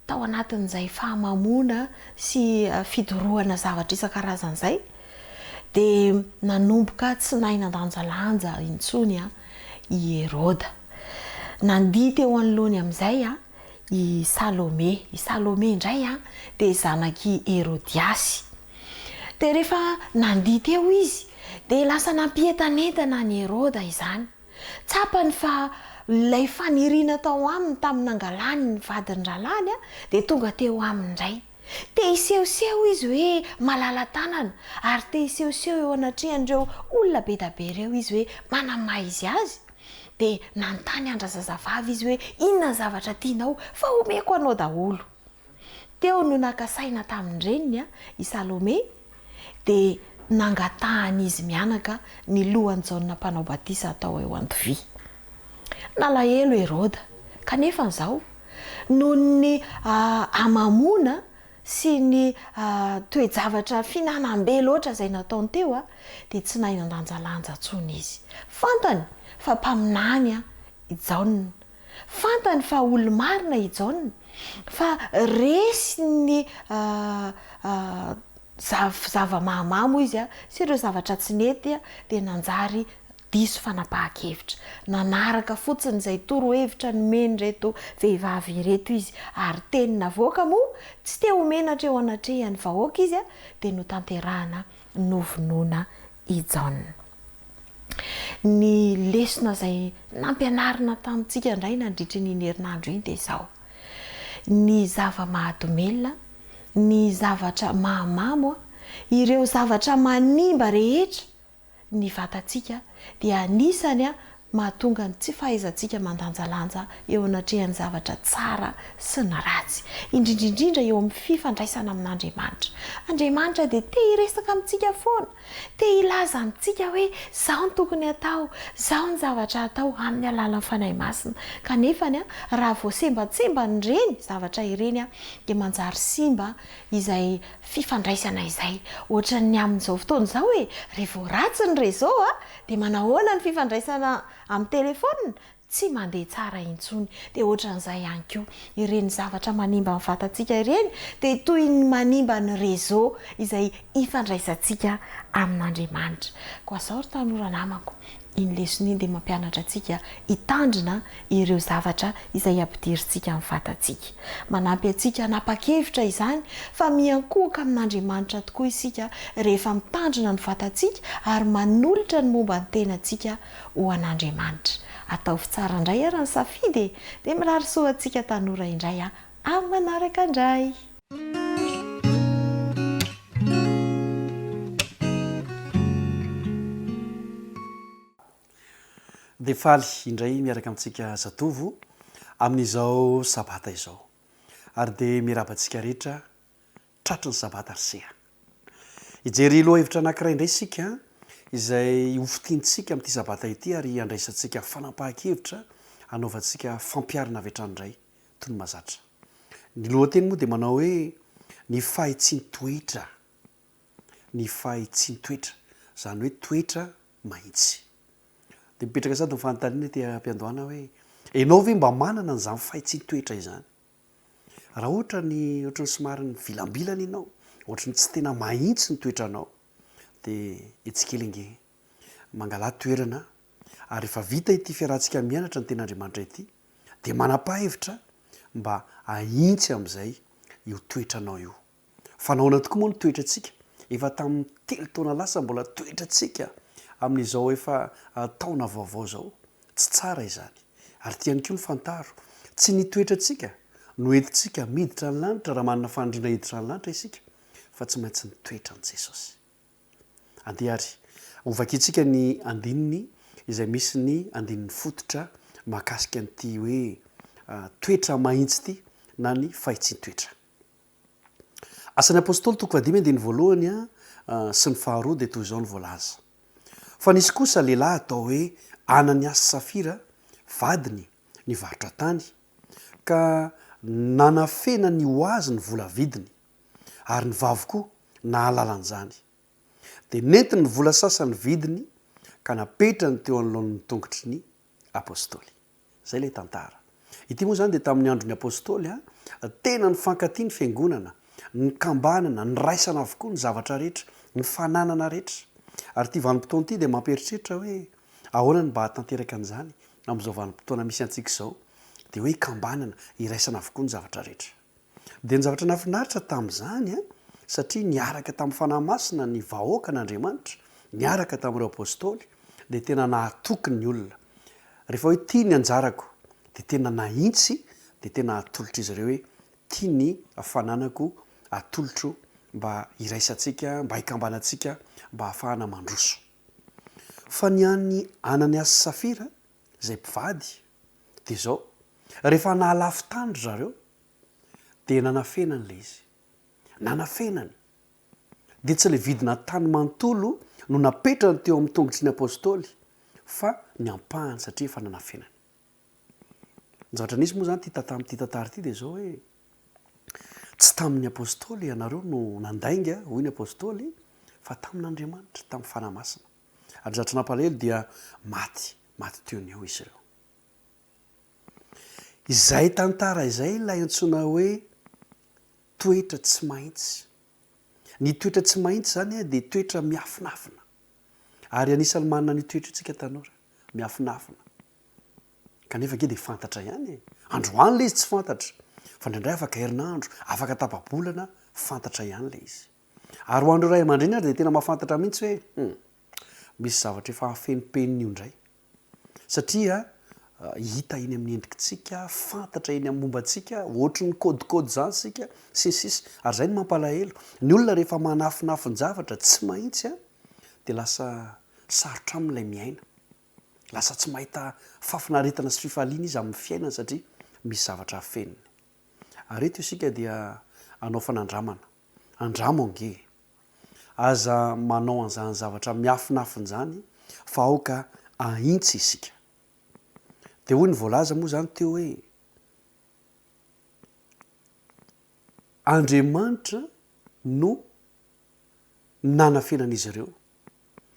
tao anatin'izay fahamamoana sy fidorohana zavatra isan-karazany izay dia nanomboka tsy nahay nandanjalanja intsony i Heroda. Nandihy teo anoloany amin'izay i Salome. I Salome indray dia zanak'i Herodiasy. Dia rehefa nandihy teo izy dia lasa nampientanentana an'i Heroda izany. Tsapany fa ilay faniriana tao aminy tamin'ny nangalany ny vadin'ny rahalahiny dia tonga teo aminy indray. Te hisehoseho izy hoe malala-tanana ary te hisehoseho eo anatrehan'ireo olona be da be ireo izy hoe manamaha izy azy. Dia nanontany an-drazazavavy izy hoe inona ny zavatra tianao fa omeko anao daholo. Teo no naka saina tamin'ny reniny i Salome, dia nangatahan'izy mianaka ny lohan'i Jaona Mpanao Batisa hatao eo an-dovia. Nalahelo Heroda, kanefa izao, noho ny hamamoana sy ny toe-javatra fihinanam-be loatra izay nataony teo, dia tsy nahay nandanjalanja intsony izy. Fantany fa mpaminany i Jaona, Fantany fa olo-marina i Jaona, fa resin'ny zava-mahamamo izy sy ireo zavatra tsy nety dia nanjary diso fanapahan-kevitra. Nanaraka fotsiny izay torohevitra nomen'ireto vehivavy ireto izy, ary teny navoaka moa tsy te ho menatra eo anatrehan'ny vahoaka izy dia notanterahana novonoina i Jaona. Ny lesona izay nampianarina tamintsika indray nandritra iny herinandro iny dia izao, ny zava-mahadomelina, ny zavatra mahamamo, ireo zavatra manimba rehetra ny vatantsika dia anisany. mahatonga ny tsy fahaizantsika mandanjalanja eo anatrehan'ny zavatra tsara sy ny ratsy, indrindra indrindra eo amin'ny fifandraisana amin'Andriamanitra. Andriamanitra dia te hiresaka amintsika foana, te hilaza amintsika hoe izao no tokony hatao, izao ny zavatra hatao amin'ny alalan'ny Fanahy Masina. Kanefa raha vao sembatsemban'ireny zavatra ireny dia manjary simba izay fifandraisana izay. Ohatran'ny amin'izao fotoana izao e, rehefa vao ratsy ny réseau a, dia manahoana ny fifandraisana amin'ny téléphone? Tsy mandeha tsara intsony. Dia ohatran'izay ihany koa, ireny zavatra manimba ny vatantsika ireny dia toy ny manimba ny réseau izay ifandraisantsika amin'Andriamanitra. Koa izao ry tanora namako, Iny lesona iny dia mampianatra antsika hitandrina ireo zavatra izay ampidirintsika amin'ny vatantsika. Manampy antsika hanapa-kevitra izany fa miankohoka amin'Andriamanitra tokoa isika rehefa mitandrina ny vatantsika ary manolotra ny momba ny tenantsika ho an'Andriamanitra. Ataovy tsara indray ary ny safidy e! Dia mirary soa antsika tanora indray aho amin'ny manaraka indray! Dia faly indray miaraka amintsika zatovo amin'izao sabata izao. Ary dia miarahaba antsika rehetra tratry ny sabata ry se a. Hijery lohahevitra anankiray indray isika izay hofintintsika amin'ity sabata ity ary handraisantsika fanapahan-kevitra hanaovantsika fampiharana avy hatrany indray toy ny mahazatra. Ny lohateny moa dia manao hoe ny fahitsian-toetra, ny fahitsian-toetra, izany hoe toetra mahitsy. Dia mipetraka sady ny fanontaniana ety am-piandohana hoe, ianao ve mba manana an'izany fahitsian-toetra izany? Raha ohatra ny ohatran'ny somary mivilambilana ianao, ohatran'ny tsy tena mahitsy ny toetranao, dia etsy kely ange, mangalà toerana, ary rehefa vita ity fiarahantsika mianatra ny Tenin'Andriamanitra ity, dia manapa-hevitra mba hahintsy amin'izay io toetranao io. Fa nahoana tokoa moa ny toetrantsika? Efa tamin'ny telo taona lasa mbola toetrantsika amin'izao efa taona vaovao izao. Tsy tsara izany. Ary ity ihany koa ny fantaro, tsy ny toetrantsika no entintsika miditra ny lanitra raha manana faniriana hiditra ny lanitra isika, fa tsy maintsy ny toetran'i Jesosy. Andeha àry hovakintsika ny andininy izay misy ny andininy fototra mahakasika an'ity hoe toetra mahitsy ity na ny fahitsian-toetra. Asan'ny Apostoly toko fahadimy andininy voalohany sy ny faharoa dia toy izao no voalaza, Fa nisy kosa lehilahy atao hoe Ananiasy sy Safira vadiny nivarotra tany, ka nanafenany ho azy ny vola vidiny, ary ny vavy koa nahalala an'izany. Dia nentiny ny vola sasany vidiny ka napetrany teo anoloan'ny tongotry ny Apostoly. Izay ilay tantara. Ity moa izany dia tamin'ny andron'ny Apostoly, tena nifankatia ny fiangonana, nikambanana, niraisana avokoa ny zavatra rehetra, ny fananana rehetra. Ary ity vanim-potoana ity dia mampieritreritra hoe ahoana no mba hahatanteraka an'izany amin'izao vanim-potoana misy antsika izao, dia hoe hikambanana, hiraisana avokoa ny zavatra rehetra. Dia ny zavatra nahafinaritra tamin'izany, satria niaraka tamin'ny Fanahy Masina ny vahoakan'Andriamanitra, niaraka tamin'ireo Apostoly, dia tena nahatoky ny olona. Rehefa hoe tia ny anjarako, dia tena nahintsy, dia tena atolotr'izy ireo hoe tia ny fananako atolotro mba hiraisantsika, mba hikambanantsika, mba hahafahana mandroso. Fa ny an'i Ananiasy sy Safira, izay mpivady, dia izao, rehefa nahalafo tany ry zareo, dia nanafenany ilay izy. Nanafenany. Dia tsy ilay vidina tany manontolo no napetrany teo amin'ny tongotry ny Apostoly, fa ny ampahany satria efa nanafenany. Ny zavatra nisy moa izany ity tamin'ity tantara ity dia izao hoe, tsy tamin'ny Apostoly ianareo no nandainga, hoy ny Apostoly, fa tamin'Andriamanitra, tamin'ny Fanahy Masina. Ary ny zavatra nampalahelo dia maty, maty teo no eo izy ireo. Izay tantara izay ilay antsoina hoe toetra tsy mahitsy. Ny toetra tsy mahitsy izany dia toetra miafinafina. Ary anisan'ny manana an'io toetra io tsika tanora, miafinafina. Kanefa ange dia fantatra ihany e. Androany ilay izy tsy fantatra, fa indraindray afaka herinandro, afaka tapa-bolana, fantatra ihany ilay izy. Ary ho an'ireo ray aman-dreny ary dia tena mahafantatra mihitsy hoe hum, misy zavatra efa afenimpenina io indray. Satria hita eny amin'ny endrikitsika, fantatra eny amin'ny momba antsika, ohatry ny code-code izany isika, sy ny sisa. Ary izay no mampalahelo. Ny olona rehefa manafinafin-javatra tsy mahitsy dia lasa sarotra aminy ilay miaina. Lasa tsy mahita fahafinaretana sy fifaliana izy amin'ny fiainany satria misy zavatra afeniny. Ary eto isika dia hanao fanandramana. Andramo ange e! Aza manao an'izany zavatra miafinafina izany fa aoka ahintsy isika. Dia hoy ny voalaza moa izany teo hoe, Andriamanitra no nanafenan'izy ireo,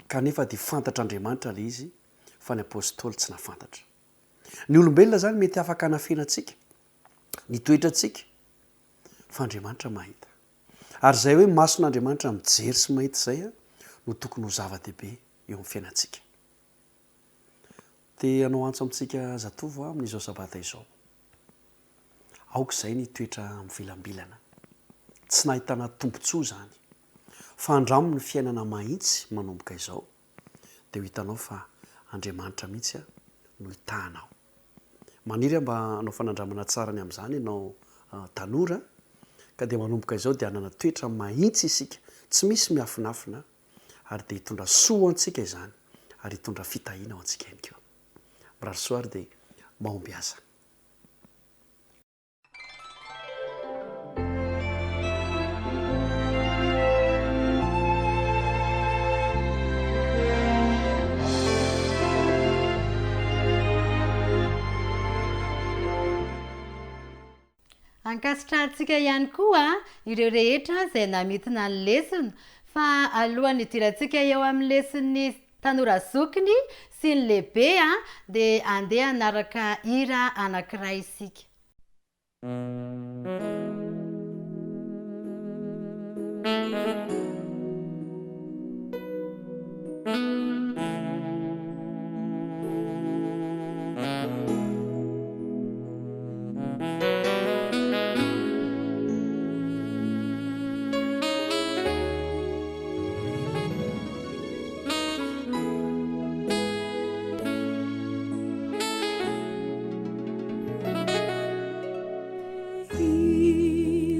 kanefa dia fantatr'Andriamanitra ilay izy fa ny Apostoly tsy nahafantatra. Ny olombelona izany mety afaka hanafena antsika, ny toetrantsika, fa Andriamanitra mahita. Ary izay hoe mason'Andriamanitra mijery sy mahita izay no tokony ho zava-dehibe eo amin'ny fiainantsika. Te hanao antso amintsika zatovo aho amin'izao sabata izao. Aoka izay ny toetra mivilambilana. Tsy nahitana tombontsoa izany. Fa andramo ny fiainana mahitsy manomboka izao, dia ho hitanao fa Andriamanitra mihitsy no hitaha anao. Maniry aho mba hanao fanandramana tsara ny amin'izany ianao tanora, ka dia manomboka izao dia hanana toetra mahitsy isika, tsy misy miafinafina, ary dia hitondra soa ho antsika izany, ary hitondra fitahiana ho antsika ihany koa. Mirary soa ary dia mahombiaza. Ankasitrahantsika ihany koa ireo rehetra izay namintina ny lesona fa alohan'ny hidirantsika eo amin'ny leson'ny tanora zokiny sy ny lehibe dia andeha hanaraka hira anankiray isika.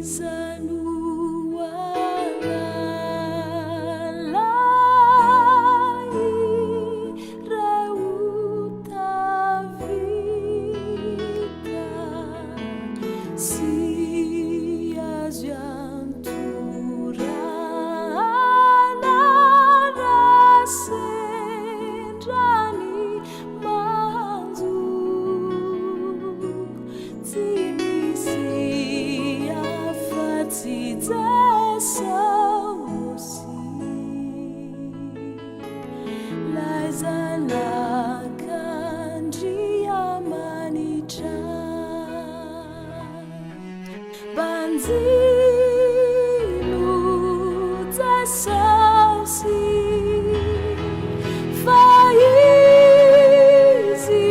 Iza no hanala ireo ota vita sy azo iantorahana raha sendra ny manjo? Tsy misy afa-tsy Jesosy, Ilay Zanak'Andriamanitra. Banjino Jesosy fa Izy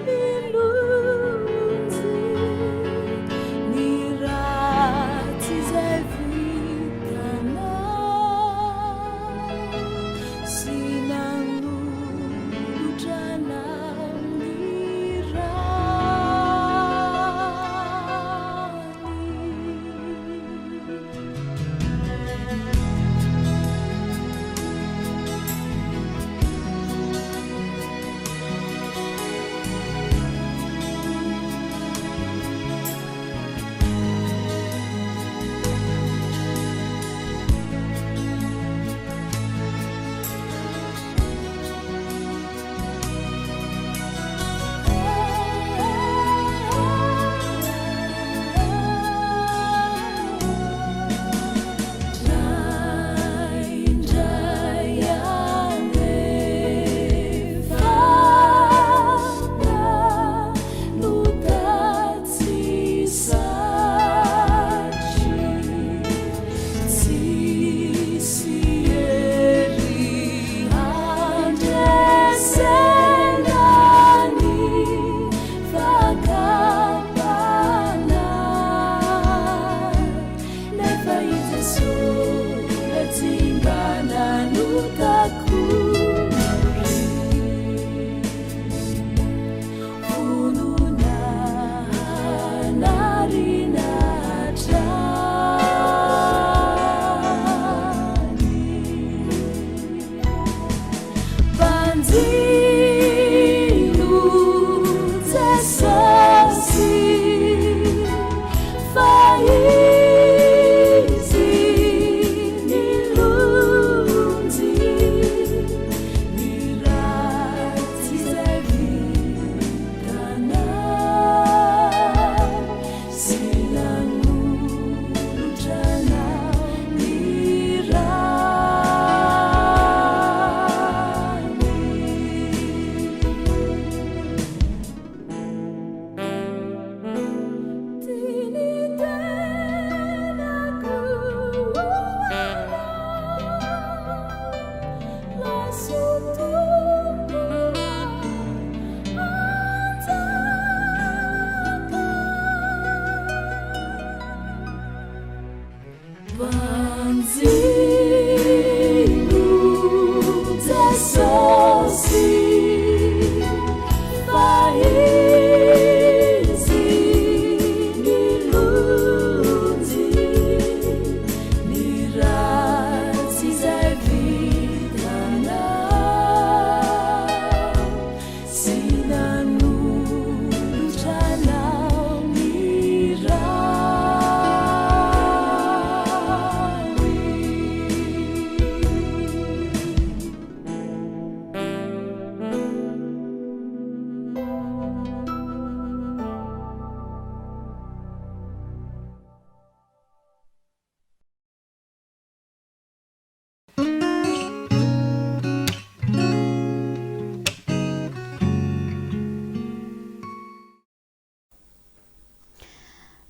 milonjy ny ratsy izay vitanao sy nanolotra anao ny rany.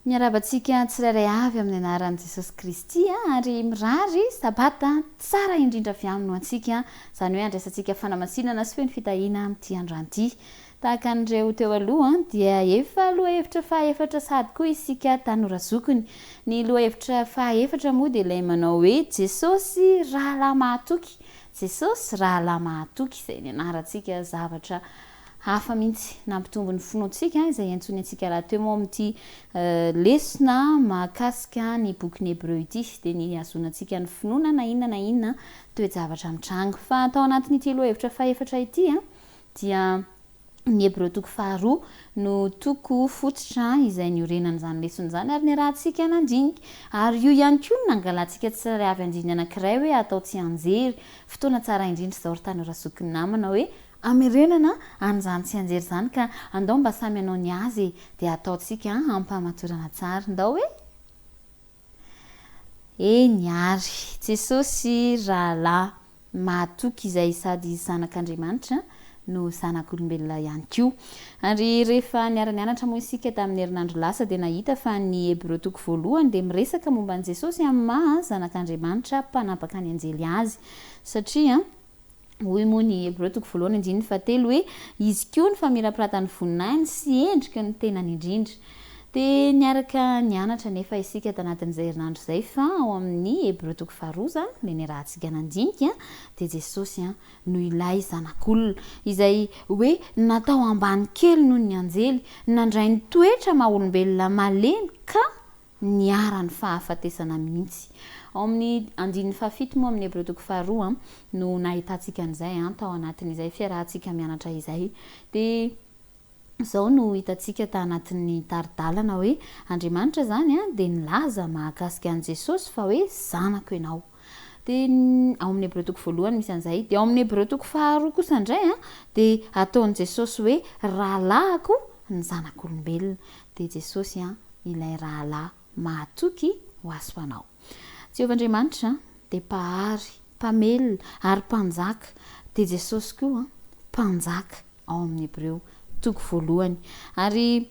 Miarahaba antsika tsirairay avy amin'ny anaran'i Jesosy Kristy ary mirary Sabata tsara indrindra avy Aminy ho antsika, izany hoe handraisantsika fanamasinana sy feno fitahiana amin'ity androany ity. Tahaka an'ireo teo aloha dia efa lohahevitra fahaefatra sahady koa isika tanora zokiny. Ny lohahevitra fahaefatra moa dia ilay manao hoe Jesosy rahalahy mahatoky, Jesosy rahalahy mahatoky, izay nianarantsika zavatra hafa mihitsy nampitombo ny finoantsika, izay iantsoany antsika rahateo moa amin'ity lesona mahakasika ny bokin'ny Hebreo ity, dia ny hihazonantsika ny finoana na inona na inona toe-javatra mitranga. Fa tao anatin'ity lohahevitra fahefatra ity dia ny Hebreo toko faharoa no toko fototra izay niorenan'izany lesona izany ary niarahantsika nandinika. Ary io ihany koa no nangalantsika tsirairay avy andininy anankiray hoe atao tsianjery. Fotoana tsara indrindra izao ry tanora zoky namana hoe Hamerenana an'izany tsianjery izany ka andao mba samy hanao ny azy e! Dia ataontsika am-pahamatorana tsara. Ndao e! Eny ary. Jesosy rahalahy mahatoky izay sady Zanak'Andriamanitra no Zanak'olombelona ihany koa. Ary rehefa niara-nianatra moa isika tamin'ny herinandro lasa dia nahita fa ny Hebreo toko voalohany dia miresaka momba an'i Jesosy amin'ny maha Zanak'Andriamanitra mpanapaka ny anjely azy. Satria. Hoy moa ny Hebreo toko voalohany andininy fahatelo hoe, Izy koa ny famirapiratan'ny voninahiny sy endriky ny tenany indrindra. Dia niaraka nianatra anefa isika tanatin'izay herinandro izay fa ao amin'ny Hebreo toko faharoa izany, ilay niarahantsika nandinika, dia Jesosy no ilay Zanak'olona, izay hoe natao ambany kely noho ny anjely, nandray ny toetra maha olombelona malemy ka niharan'ny fahafatesana mihitsy. Ao amin'ny andininy fahafito moa amin'ny Hebreo toko faharoa no nahitantsika an'izay tao anatin'izay fiarahantsika mianatra izay. Dia izao no hitantsika ta anatin'ny tari-dalana hoe Andriamanitra izany dia nilaza mahakasika an'i Jesosy fa hoe zanako ianao. Dia ao amin'ny Hebreo toko voalohany misy an'izay. Dia ao amin'ny Hebreo toko faharoa kosa indray dia ataon'i Jesosy hoe rahalahiko ny zanak'olombelona. Dia Jesosy ilay rahalahy mahatoky ho azy ho anao. Jehovah Andriamanitra dia Mpahary, Mpamelona ary Mpanjaka. Dia Jesosy koa Mpanjaka ao amin'ny Hebreo toko voalohany. Ary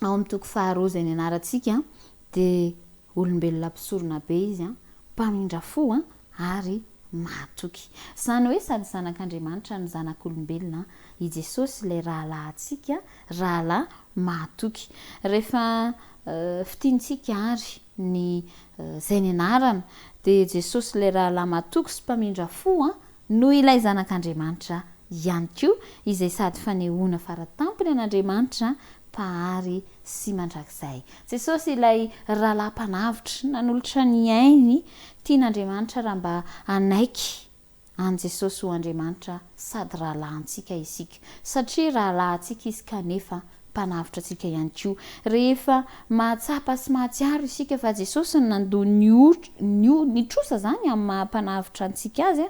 ao amin'ny toko faharoa izay nianarantsika dia Olombelona mpisorona be izy, mpamindra fo ary mahatoky. Izany hoe sady Zanak'Andriamanitra no Zanak'olombelona i Jesosy ilay rahalahintsika, rahalahy mahatoky. Rehefa fintinitsika àry ny izay nianarana dia Jesosy ilay rahalahy mahatoky sy mpamindra fo no ilay Zanak'Andriamanitra ihany koa, izay sady fanehoana faratampony an'Andriamanitra Mpahary sy mandrakizay. Jesosy ilay Rahalahy Mpanavotra, nanolotra ny ainy, tian'Andriamanitra raha mba hanaiky an'i Jesosy ho Andriamanitra sady Rahalahintsika isika. Satria Rahalahintsika Izy kanefa Mpanavotra antsika ihany koa. Rehefa mahatsapa sy mahatsiaro isika fa Jesosy no nandoa ny ny ny trosa izany amin'ny maha Mpanavotra antsika Azy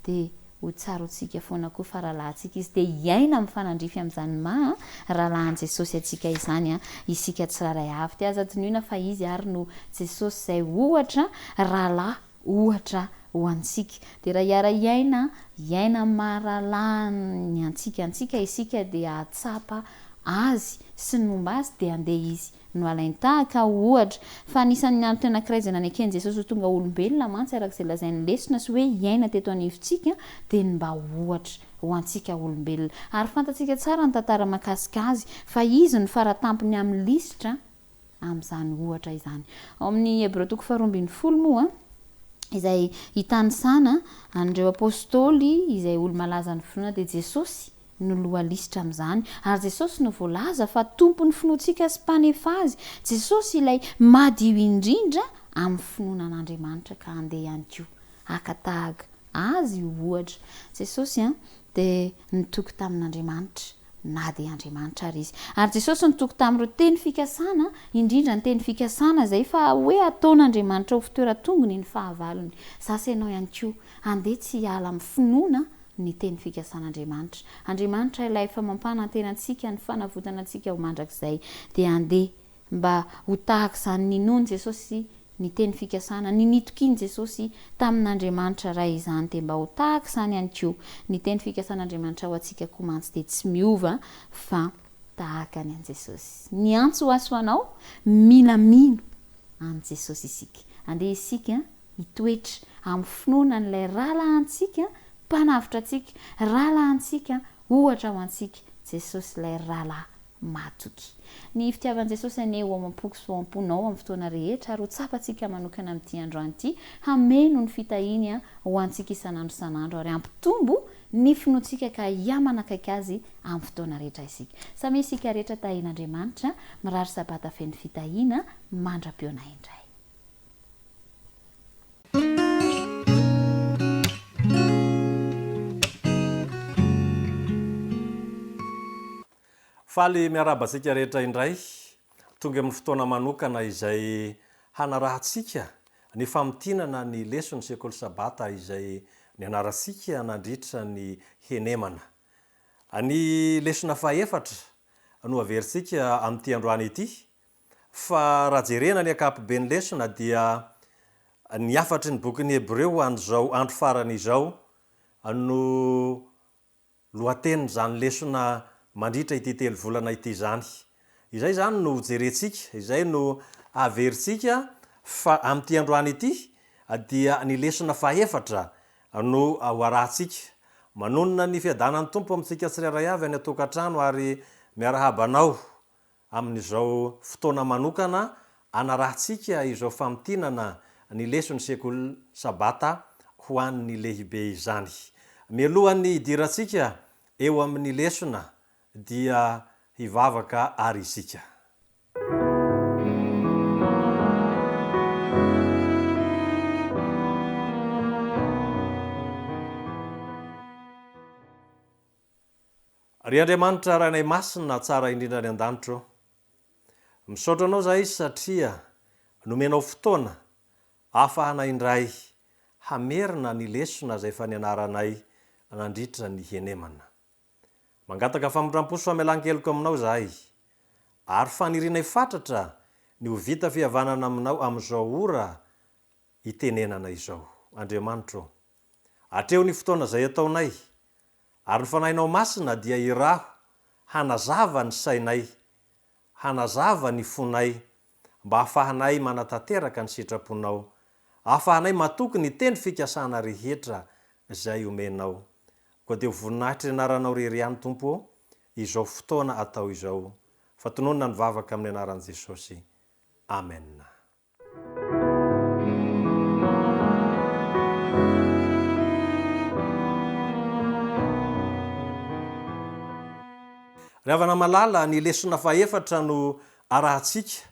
dia Ho tsaroantsika foana koa fa rahalahintsika izy dia hiaina mifanandrify amin'izany maha rahalahin'i Jesosy antsika izany isika tsirairay avy. Dia aza adinoina fa izy ary no Jesosy izay ohatra rahalahy ohatra ho antsika. Dia raha hiara-hiaina hiaina amin'ny maha rahalahiny antsika antsika isika dia hahatsapa azy sy ny momba azy dia handeha izy no alain-tahaka ho ohatra. Fa anisan'ny antony anankiray izay naneken'i Jesosy ho tonga olombelona mantsy araka izay lazain'ny lesona sy hoe hiaina teto anivontsika dia ny mba ho ohatra ho antsika olombelona. Ary fantatsika tsara ny tantara mahakasika azy fa izy no faratampony amin'ny lisitra amin'izany ohatra izany. Ao amin'ny Hebreo toko faharoa ambinifolo moa izay itanisana an'ireo apostoly izay olo-malazan'ny finoana dia Jesosy no loha lisitra amin'izany, ary Jesosy no voalaza fa Tompon'ny finoantsika sy Mpanefa azy, Jesosy ilay madio indrindra amin'ny finoana an'Andriamanitra ka handeha ihany koa haka tahaka Azy ho ohatra. Jesosy dia nitoky tamin'Andriamanitra na dia Andriamanitra ary Izy. Ary Jesosy nitoky tamin'ireo teny fikasana, indrindra ny teny fikasana izay fa hoe hataon'Andriamanitra ho fitoeran-tongony ny fahavalony. Za sy ianao ihany koa handeha tsy hiala amin'ny finoana ny teny fikasan'Andriamanitra. Andriamanitra ilay efa mampanantena antsika ny fanavotana antsika ho mandrakizay dia handeha mba ho tahaka izany ninoan'i Jesosy ny teny fikasana, ny nitokian'i Jesosy tamin'Andriamanitra Ray izany dia mba ho tahaka izany ihany koa. Ny teny fikasan'Andriamanitra ho antsika koa mantsy dia tsy miova fa. tahaka ny an'i Jesosy. Ny antso ho ahy sy ho anao, mila mino an'i Jesosy isika. Andeha isika hitoetra amin'ny finoana an'ilay rahalahintsika Mpanavotra antsika, rahalahintsika, ohatra ho antsika, Jesosy ilay rahalahy mahatoky. Ny fitiavan'i Jesosy anie ho ao am-poko sy ho ao am-ponao amin'ny fotoana rehetra ary ho tsapantsika manokana amin'ity androany ity, hameno ny fitahiany ho antsika isan'andro isan'andro ary hampitombo ny finoantsika ka hihamanakaiky Azy amin'ny fotoana rehetra isika. Samia isika rehetra tahian'Andriamanitra, mirary sabata feno fitahiana, mandra-pihaona indray. Faly miarahaba antsika rehetra indray, tonga amin'ny fotoana manokana izay hanarahantsika ny famintinana ny leson'ny Sekoly Sabata izay nianarantsika nandritra ny henemana. Ny lesona fahefatra no averintsika amin'ity androany ity, fa raha jerena ny ankapoben'ny lesona dia ny hafatry ny bokin'ny Hebreo ho an'izao andro farany izao no Lohatenin'izany lesona mandritra ity telovolana ity izany. Izay izany no hojerentsika, izay no haverintsika fa amin'ity androany ity dia ny lesona fahefatra no ho arahantsika. Manonona ny fiadanan'ny Tompo amintsika tsirairay avy any an-tokantrano ary miarahaba anao Amin'izao fotoana manokana anarahantsika izao famintinana ny leson'ny Sekoly Sabata ho an'ny lehibe izany. Mialohan'ny hidirantsika eo amin'ny lesona dia hivavaka àry isika. Ry Andriamanitra Rainay Masina tsara indrindra any an-danitra ô, misaotra Anao izahay satria nomenao fotoana ahafahana indray hamerina ny lesona izay efa nianaranay nandritra ny henemana. Mangataka famindram-po sy famelan-keloka aminao izahay, ary fanirianay fatratra ny ho vita fihavanana aminao amin'izao ora itenenana izao. Andriamanitra ô, atreho ny fotoana izay ataonay, ary ny Fanahinao Masina dia iraho hanazava ny sainay, hanazava ny fonay, mba hahafahanay manatanteraka ny sitraponao, hahafahanay matoky ny teny fikasana rehetra izay omenao. Koa dia ho voninahitry ny Anaranao rery ihany, Tompo ô, izao fotoana atao izao, fa tononina ny vavaka amin'ny Anaran'i Jesosy. Amena. Ry havana malala, ny lesona fahefatra no arahantsika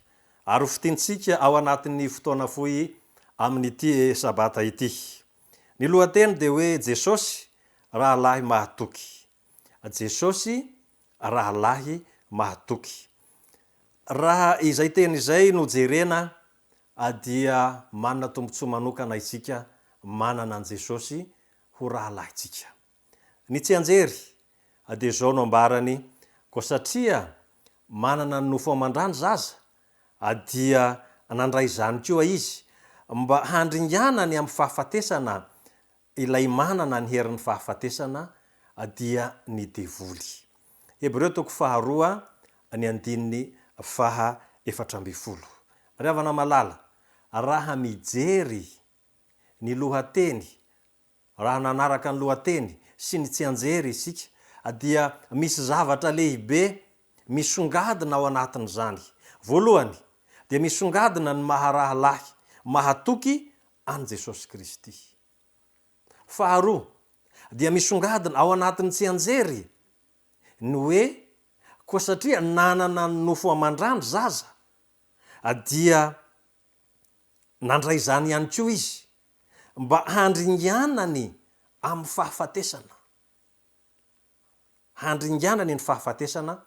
ary ho fintintsika ao anatin'ny fotoana fohy amin'ity Sabata ity. Ny lohateny dia hoe Jesosy, Rahalahy Mahatoky. Jesosy, Rahalahy Mahatoky. Raha izay teny izay no jerena dia manana tombontsoa manokana isika manana an'i Jesosy ho rahalahintsika. Ny tsianjery dia izao no ambarany, koa satria manana ny nofo aman-dra ny zaza dia nandray izany koa izy mba handringanany amin'ny fahafatesana Ilay manana ny herin'ny fahafatesana dia ny devoly. Hebreo toko faharoa ny andininy faha 14. Ry havana malala, raha mijery ny lohateny, raha nanaraka ny lohateny sy ny tsianjery isika dia misy zavatra lehibe misongadina ao anatin'izany. Voalohany, dia misongadina ny maha rahalahy mahatoky an'i Jesosy Kristy. Faharoa, dia misongadina ao anatin'ny tsianjery ny hoe koa satria nanana ny nofo aman-dra ny zaza, dia nandray izany ihany koa izy mba handringanany amin'ny fahafatesana. Handringanany ny fahafatesana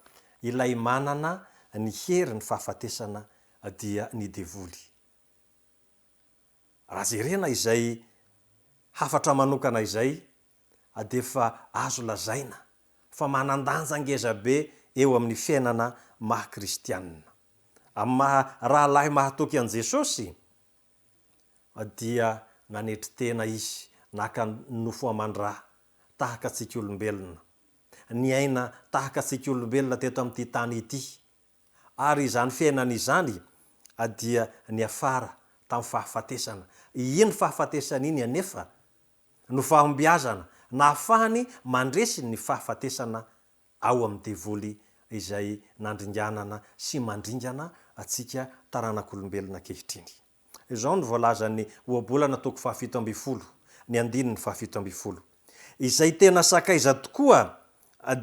ilay manana ny herin'ny fahafatesana dia ny devoly. Raha jerena izay hafatra manokana izay dia efa azo lazaina fa manan-danja ngeza be eo amin'ny fiainana maha kristianina. Amin'ny maha rahalahy mahatoky an'i Jesosy dia nanetry tena izy naka ny nofo aman-dra tahaka antsika olombelona. niaina tahaka antsika olombelona teto amin'ity tany ity, ary izany fiainana izany dia niafara tamin'ny fahafatesana. Iny fahafatesana iny anefa no fahombiazana nahafahany mandresy ny fahafatesana ao amin'ny devoly izay nandringanana sy mandringana antsika taranak'olombelona ankehitriny. Izao no voalazan'ny Ohabolana toko fahafito ambinifolo, ny andininy fahafito ambinifolo, Izay tena sakaiza tokoa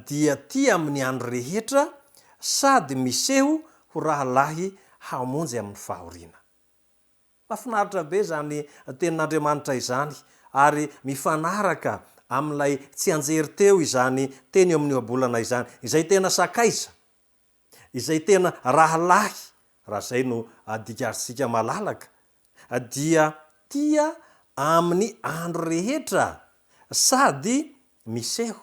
dia tia amin'ny andro rehetra sady miseho ho rahalahy hamonjy amin'ny fahoriana. Mahafinaritra be izany tenin'Andriamanitra izany ary mifanaraka amin'ilay tsianjery teo izany teny eo amin'ny ohabolana izany. Izay tena sakaiza, izay tena rahalahy, raha izay no adikarintsika malalaka, dia tia amin'ny andro rehetra sady miseho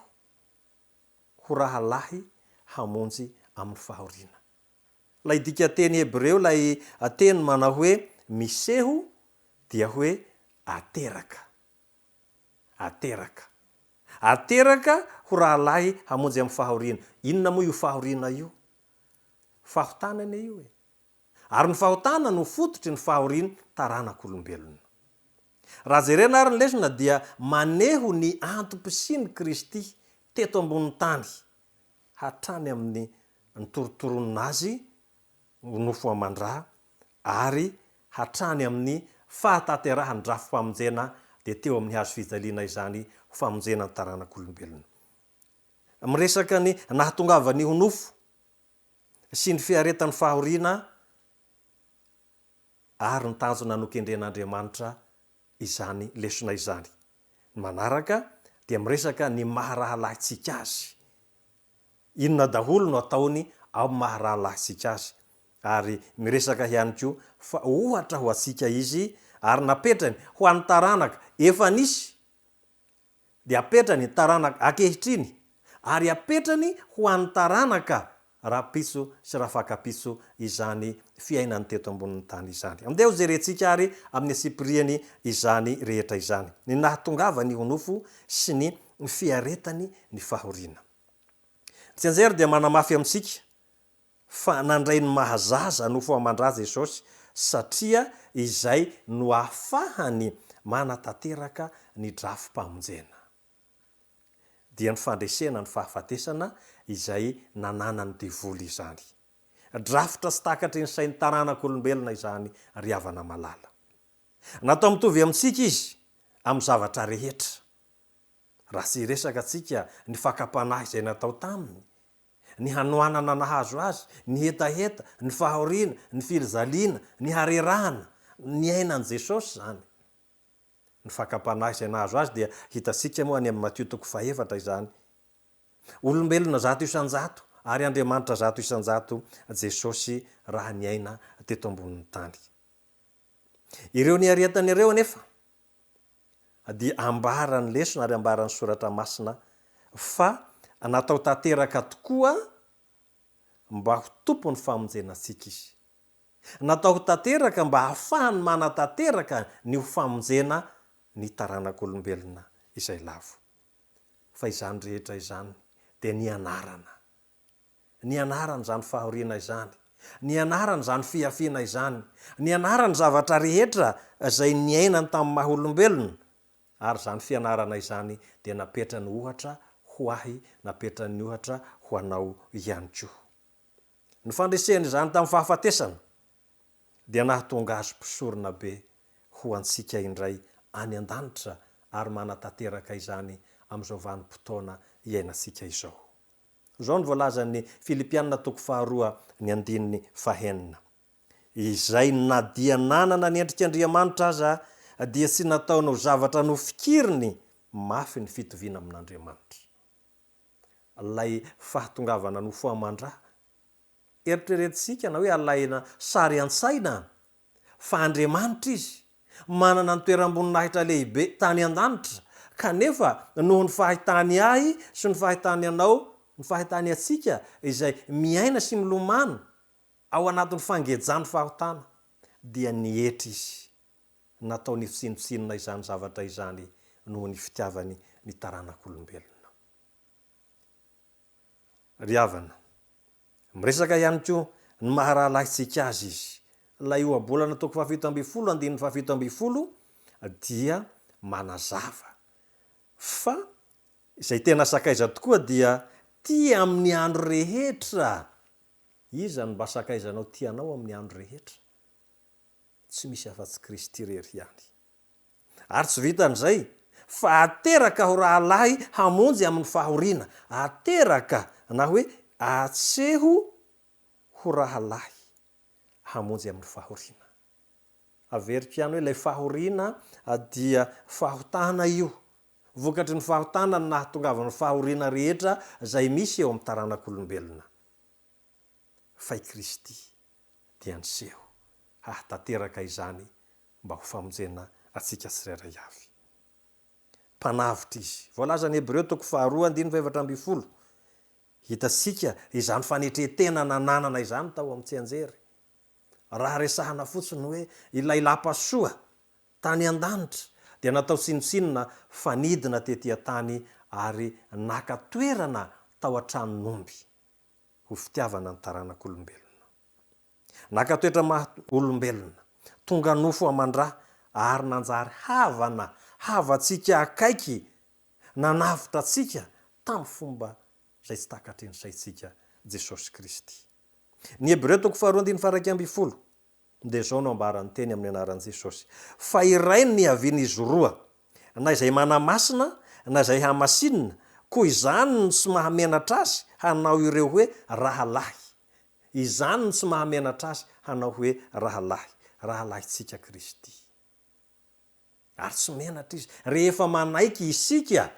ho rahalahy hamonjy amin'ny fahoriana. Ilay dikanteny hebreo ilay teny manao hoe miseho dia hoe ateraka. Ateraka. Ateraka ho rahalahy hamonjy amin'ny fahoriana. Inona moa io fahoriana io? Fahotana anie io e. Ary ny fahotana no fototry ny fahorian'ny taranak'olombelona. Raha jerena ary ny lesona dia maneho ny antom-pisian'i Kristy teto ambonin'ny tany hatrany amin'ny nitorotoronina azy ho nofo aman-dra ary hatrany amin'ny fahatanterahan'ny drafi-pamonjena dia teo amin'ny hazo fijaliana izany ho famonjena ny taranak'olombelona. Miresaka ny nahatongavany ho nofo sy ny fiaretany fahoriana ary ny tanjona nokendren'Andriamanitra izany lesona izany. Ny manaraka dia miresaka ny maha rahalahintsika azy. Inona daholo no ataony ao amin'ny maha rahalahintsika azy? Ary miresaka ihany koa fa ohatra ho antsika izy ary napetrany ho an'ny taranaka efa nisy dia apetrany ny taranaka ankehitriny ary apetrany ho an'ny taranaka rahampitso sy rahafakampitso izany fiainany teto ambonin'ny tany izany. Andeha hojerentsika ary amin'ny antsipiriany izany rehetra izany, ny nahatongavany ho nofo sy ny fiaretany ny fahoriana. Ny tsianjery dia manamafy amintsika fa nandray ny maha zaza nofo aman-dra Jesosy satria izay no ahafahany manatanteraka ny drafi-pamonjena. Dia ny fandresena ny fahafatesana izay nananan'ny devoly izany. Drafitra tsy takatry ny sain'ny taranak'olombelona izany ry havana malala. Natao mitovy amintsika izy amin'ny zavatra rehetra. Raha tsy hiresaka tsika ny fakam-panahy izay natao taminy, ny hanoanana nahazo azy, ny hetaheta, ny fahoriana, ny filjaliana, ny harerahana, niainan'i Jesosy izany. Ny fakam-panahy izay nahazo azy dia hitantsika moa any amin'ny Matio toko fahefatra izany. Olombelona 100% ary Andriamanitra 100% Jesosy raha niaina teto ambonin'ny tany. Ireo niaretany ireo anefa dia ambaran'ny lesona ary ambaran'ny Soratra Masina fa natao tanteraka tokoa mba ho Tompon'ny famonjena antsika Izy. Natao ho tanteraka mba hahafahany manatanteraka ny ho famonjena ny taranak'olombelona izay lavo. Fa izany rehetra izany dia nianarana Nianarany izany fahoriana izany. Nianarany izany fihafiana izany. Nianarany zavatra rehetra izay niainany tamin'ny maha olombelona. Ary izany fianarana izany dia napetrany ohatra ho ahy, napetrany ohatra ho anao ihany koa. Ny fandreseny izany tamin'ny fahafatesana dia nahatonga azy mpisorona be ho antsika indray any an-danitra ary manatanteraka izany amin'izao vanim-potoana iainantsika izao. Izao no voalazan'ny Filipiana toko faharoa ny andininy fahenina, Izay na dia nanana ny endrik'Andriamanitra aza dia tsy nataony ho zavatra nofikiriny mafy ny fitoviana amin'Andriamanitra. Ilay fahatongavana nofo aman-dra eritreretintsika na hoe alaina sary an-tsaina fa Andriamanitra Izy, manana ny toeram-boninahitra lehibe tany an-danitra, kanefa noho ny fahitany ahy sy ny fahitany anao, ny fahitany antsika izay miaina sy milomano ao anatin'ny fangejan'ny fahotana, dia nietry Izy. Nataony tsinontsinona izany zavatra izany noho ny fitiavany ny taranak'olombelona. Ry havana, miresaka ihany koa ny maha rahalahintsika azy izy. Ilay ohabolana toko fahafito ambinifolo andininy fahafito ambinifolo dia manazava fa izay tena sakaiza tokoa dia tia amin'ny andro rehetra. Iza no mba sakaizanao tia anao amin'ny andro rehetra? Tsy misy afa-tsy Kristy irery ihany. Ary tsy vitan'izay, fa ateraka ho rahalahy hamonjy amin'ny fahoriana. Ateraka na hoe atseho ho rahalahy hamonjy amin'ny fahoriana. Averiko ihany hoe ilay fahoriana dia fahotana io. Vokatry ny fahotana no nahatongavan'ny fahoriana rehetra izay misy eo amin'ny taranak'olombelona. Fa i Kristy dia niseho hahatanteraka izany mba ho famonjena antsika tsirairay avy. Mpanavotra Izy. Voalazan'ny Hebreo toko faharoa andininy fahefatra ambinifolo. Hitantsika izany fanetren-tena nananana izany tao amin'ny tsianjery. Raha resahana fotsiny hoe ilay lapa soa tany an-danitra dia natao tsinontsinona fa nidina tety an-tany ary naka toerana tao an-tranon'omby ho fitiavana ny taranak'olombelona. Naka toetra maha olombelona, tonga nofo aman-dra ary nanjary havana, havantsika akaiky, nanavotra antsika tamin'ny fomba izay tsy takatry ny saintsika, Jesosy Kristy. Ny Hebreo toko faharoa andininy faha 11 dia izao no ambaran'ny teny amin'ny anaran'i Jesosy, Fa iray no niavian'izy roa, na izay manamasina na izay hamasinina, koa izany no tsy mahamenatra azy hanao ireo hoe rahalahy. Izany no tsy mahamenatra azy hanao hoe rahalahy, rahalahintsika Kristy. Ary tsy menatra izy rehefa manaiky isika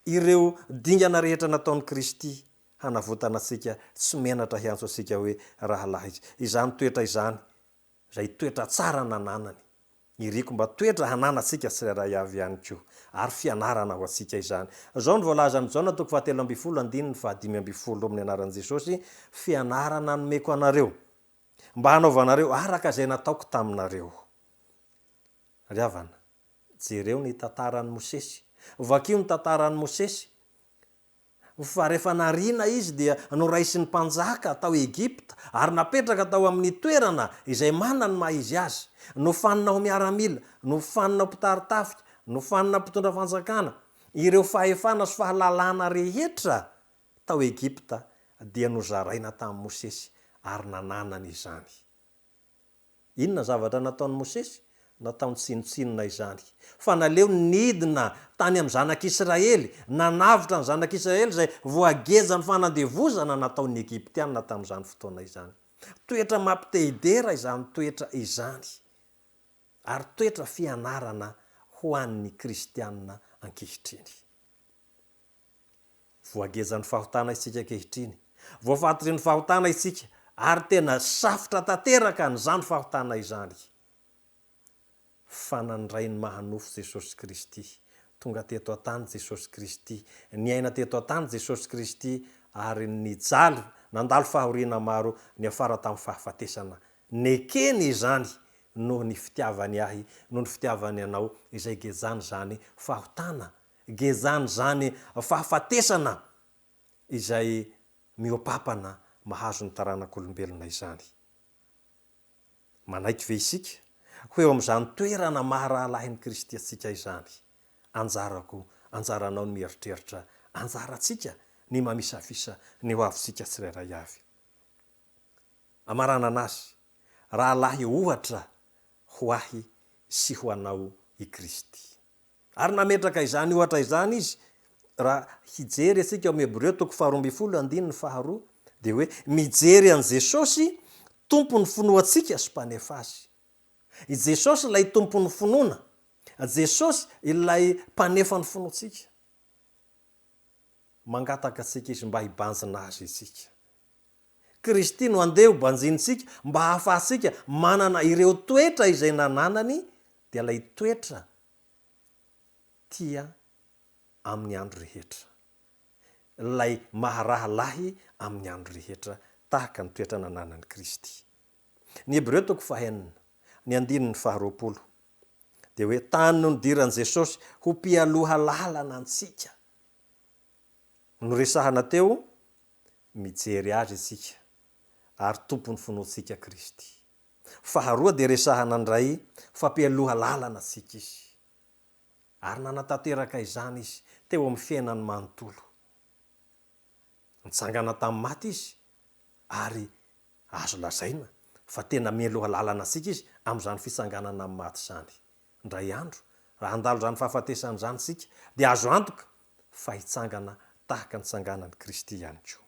ireo dingana rehetra nataon'i Kristy hanavotana antsika, tsy menatra hiantso antsika hoe rahalahy izy. Izany toetra izany, izay toetra tsara nananany, iriko mba toetra hananantsika tsirairay avy ihany koa, ary fianarana ho antsika izany. Izao no voalazan'i Jaona toko fahatelo ambinifolo andininy fahadimy ambinifolo amin'ny anaran'i Jesosy, Fianarana nomeko anareo, mba hanaovanareo araka izay nataoko taminareo. Ry havana, jereo ny tantaran'i Mosesy. Vakio ny tantaran'i Mosesy. Fa rehefa nariana izy dia noraisin'ny mpanjaka tao Egypta ary napetraka tao amin'ny toerana izay manana ny maha izy azy. Nofanina ho miaramila, nofanina ho mpitari-tafika, nofanina mpitondra fanjakana. Ireo fahefana sy fahalalana rehetra tao Egypta dia nozaraina tamin'i Mosesy ary nananany izany. Inona ny zavatra nataon'i Mosesy? Nataony tsinontsinona izany. Fa naleony nidina tany amin'ny zanak'Israely, nanavotra ny zanak'Israely izay voagejan'ny fanandevozana nataon'ny Egyptiana tamin'izany fotoana izany. Toetra mampite-hidera izany toetra izany, ary toetra fianarana ho an'ny kristiana ankehitriny. Voagejan'ny fahotana isika ankehitriny. Voafatotry ny fahotana isika ary tena safotra tanteraka an'izany fahotana izany. Fa nandray ny maha nofo Jesosy Kristy. Tonga teto an-tany Jesosy Kristy. Niaina teto an-tany Jesosy Kristy ary nijaly, nandalo fahoriana maro, niafara tamin'ny fahafatesana. Nekeny izany noho ny fitiavany ahy, noho ny fitiavany anao, izay gejany izany fahotana Gezany izany fahafatesana izay mihoa-papana mahazo ny taranak'olombelona izany. Manaiky ve isika ho eo amin'izany toerana maha rahalahin'i Kristy antsika izany? Anjarako, anjaranao ny mieritreritra, anjarantsika ny mamisavisa ny ho avintsika tsirairay avy. Amaranana azy, rahalahy ohatra ho ahy sy ho anao i Kristy. Ary nametraka izany ohatra izany izy, raha hijery isika ao amin'ny Hebreo toko faharoa ambinifolo andininy faharoa, dia hoe mijery an'i Jesosy, Tompon'ny finoantsika sy Mpanefa azy. I Jesosy ilay Tompon'ny finoana, Jesosy ilay Mpanefa ny finoantsika. Mangataka antsika Izy mba hibanjina Azy isika. Kristy no andeha ho banjinintsika mba hahafahantsika manana ireo toetra izay nananany, dia ilay toetra tia amin'ny andro rehetra. Ilay maha-rahalahy amin'ny andro rehetra tahaka ny toetra nananan'i Kristy. Ny Hebreo toko fahenina, ny andininy faharoapolo, dia hoe tany no nidiran'i Jesosy ho mpialoha lalana antsika. Noresahana teo, mijery Azy isika ary Tompon'ny finoantsika Kristy. Faharoa dia resahana indray fa mpialoha lalana antsika Izy. Ary nanatanteraka izany Izy teo amin'ny fiainany manontolo. Nitsangana tamin'ny maty Izy ary azo lazaina fa tena mialoha lalana antsika Izy amin'izany fitsanganana amin'ny maty izany. Indray andro, raha handalo izany fahafatesana izany isika, dia azo antoka fa hitsangana tahaka ny nitsanganan'i Kristy ihany koa.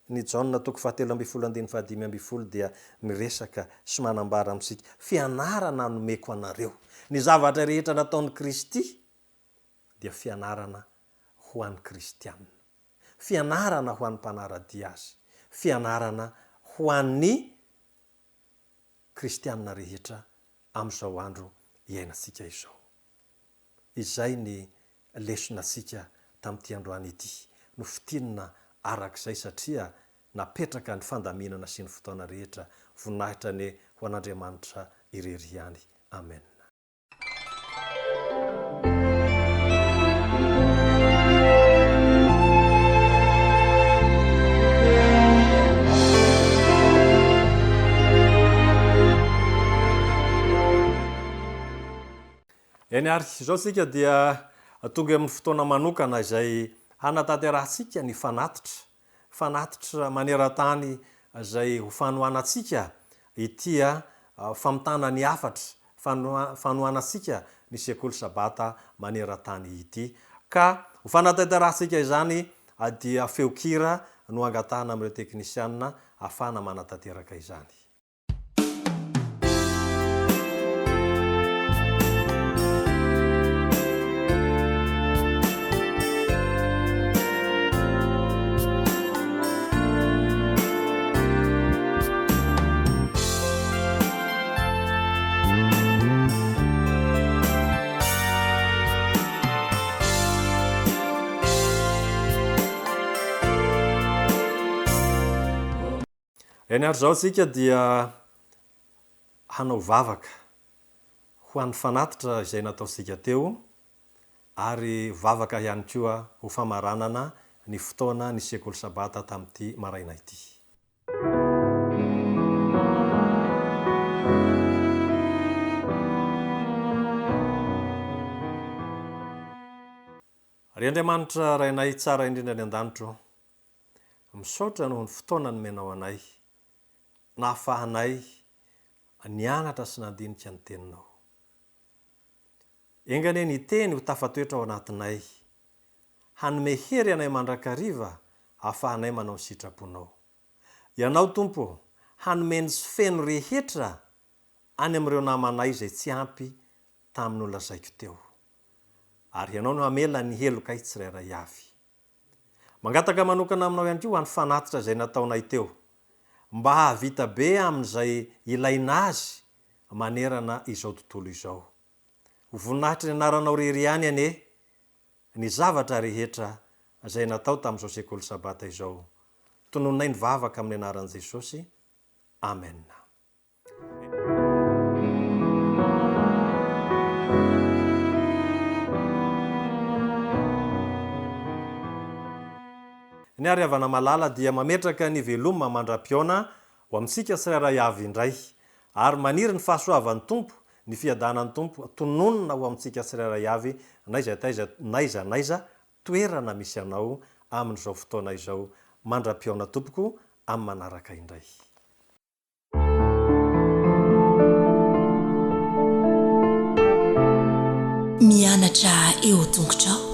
Ny Jaona toko fahatelo ambinifolo andininy fahadimy ambinifolo dia miresaka sy manambara amintsika, Fianarana nomeko anareo. Ny zavatra rehetra nataon'i Kristy dia fianarana ho an'ny kristiana. Fianarana ho an'ny mpanara-dia Azy. Fianarana ho an'ny kristiana rehetra amin'izao andro iainantsika izao. Izay ny lesonantsika tamin'ity androany ity, nofintinina arak'izay satria napetraka ny fandaminana sy ny fotoana rehetra, voninahitra anie ho an'Andriamanitra irery ihany. Amen. Eny ary, izao isika dia tonga eo amin'ny fotoana manokana izay hanatanterahantsika ny fanatitra, fanatitra maneran-tany izay ho fanohanantsika ity famitana ny hafatra, fanohanantsika ny sekoly sabata maneran-tany ity. Ka ho fanatanterahantsika izany dia feon-kira no angatahana amin'ireo teknisianina ahafahana manatanteraka izany. Eny ary izao isika dia hanao vavaka ho an'ny fanatitra izay nataontsika teo ary vavaka ihany koa ho famaranana ny fotoana ny sekoly sabata tamin'ity maraina ity. Ry Andriamanitra Rainay tsara indrindra any an-danitra ô, misaotra noho ny fotoana nomenao anay, nahafahanay nianatra sy nandinika ny Teninao. Enga anie ny Teny ho tafatoetra ao anatinay, hanome hery anay mandrakariva ahafahanay manao ny sitraponao. Ianao Tompo ô, hanome ny feno rehetra any amin'ireo namanay izay tsy ampy tamin'ny nolazaiko teo. Ary Ianao no hamela ny helokay tsirairay avy. Mangataka manokana aminao ihany koa ho an'ny fanatitra izay nataonay teo, mba hahavita be amin'izay ilaina azy manerana izao tontolo izao. Ho voninahitry ny anaranao rery ihany anie ny zavatra rehetra izay natao tamin'izao sekoly sabata izao. Tononay ny vavaka amin'ny anaran'i Jesosy. Amena. Ny ary havana malala dia mametraka ny veloma mandra-pihaona ho amintsika tsirairay avy indray, ary maniry ny fahasoavan'ny Tompo, ny fiadanan'ny Tompo tononina ho amintsika tsirairay avy n'aiza taiza n'aiza n'aiza toerana misy anao amin'izao fotoana izao mandra-pihaona tompoko amin'ny manaraka indray. Mianatra eo tongotrao.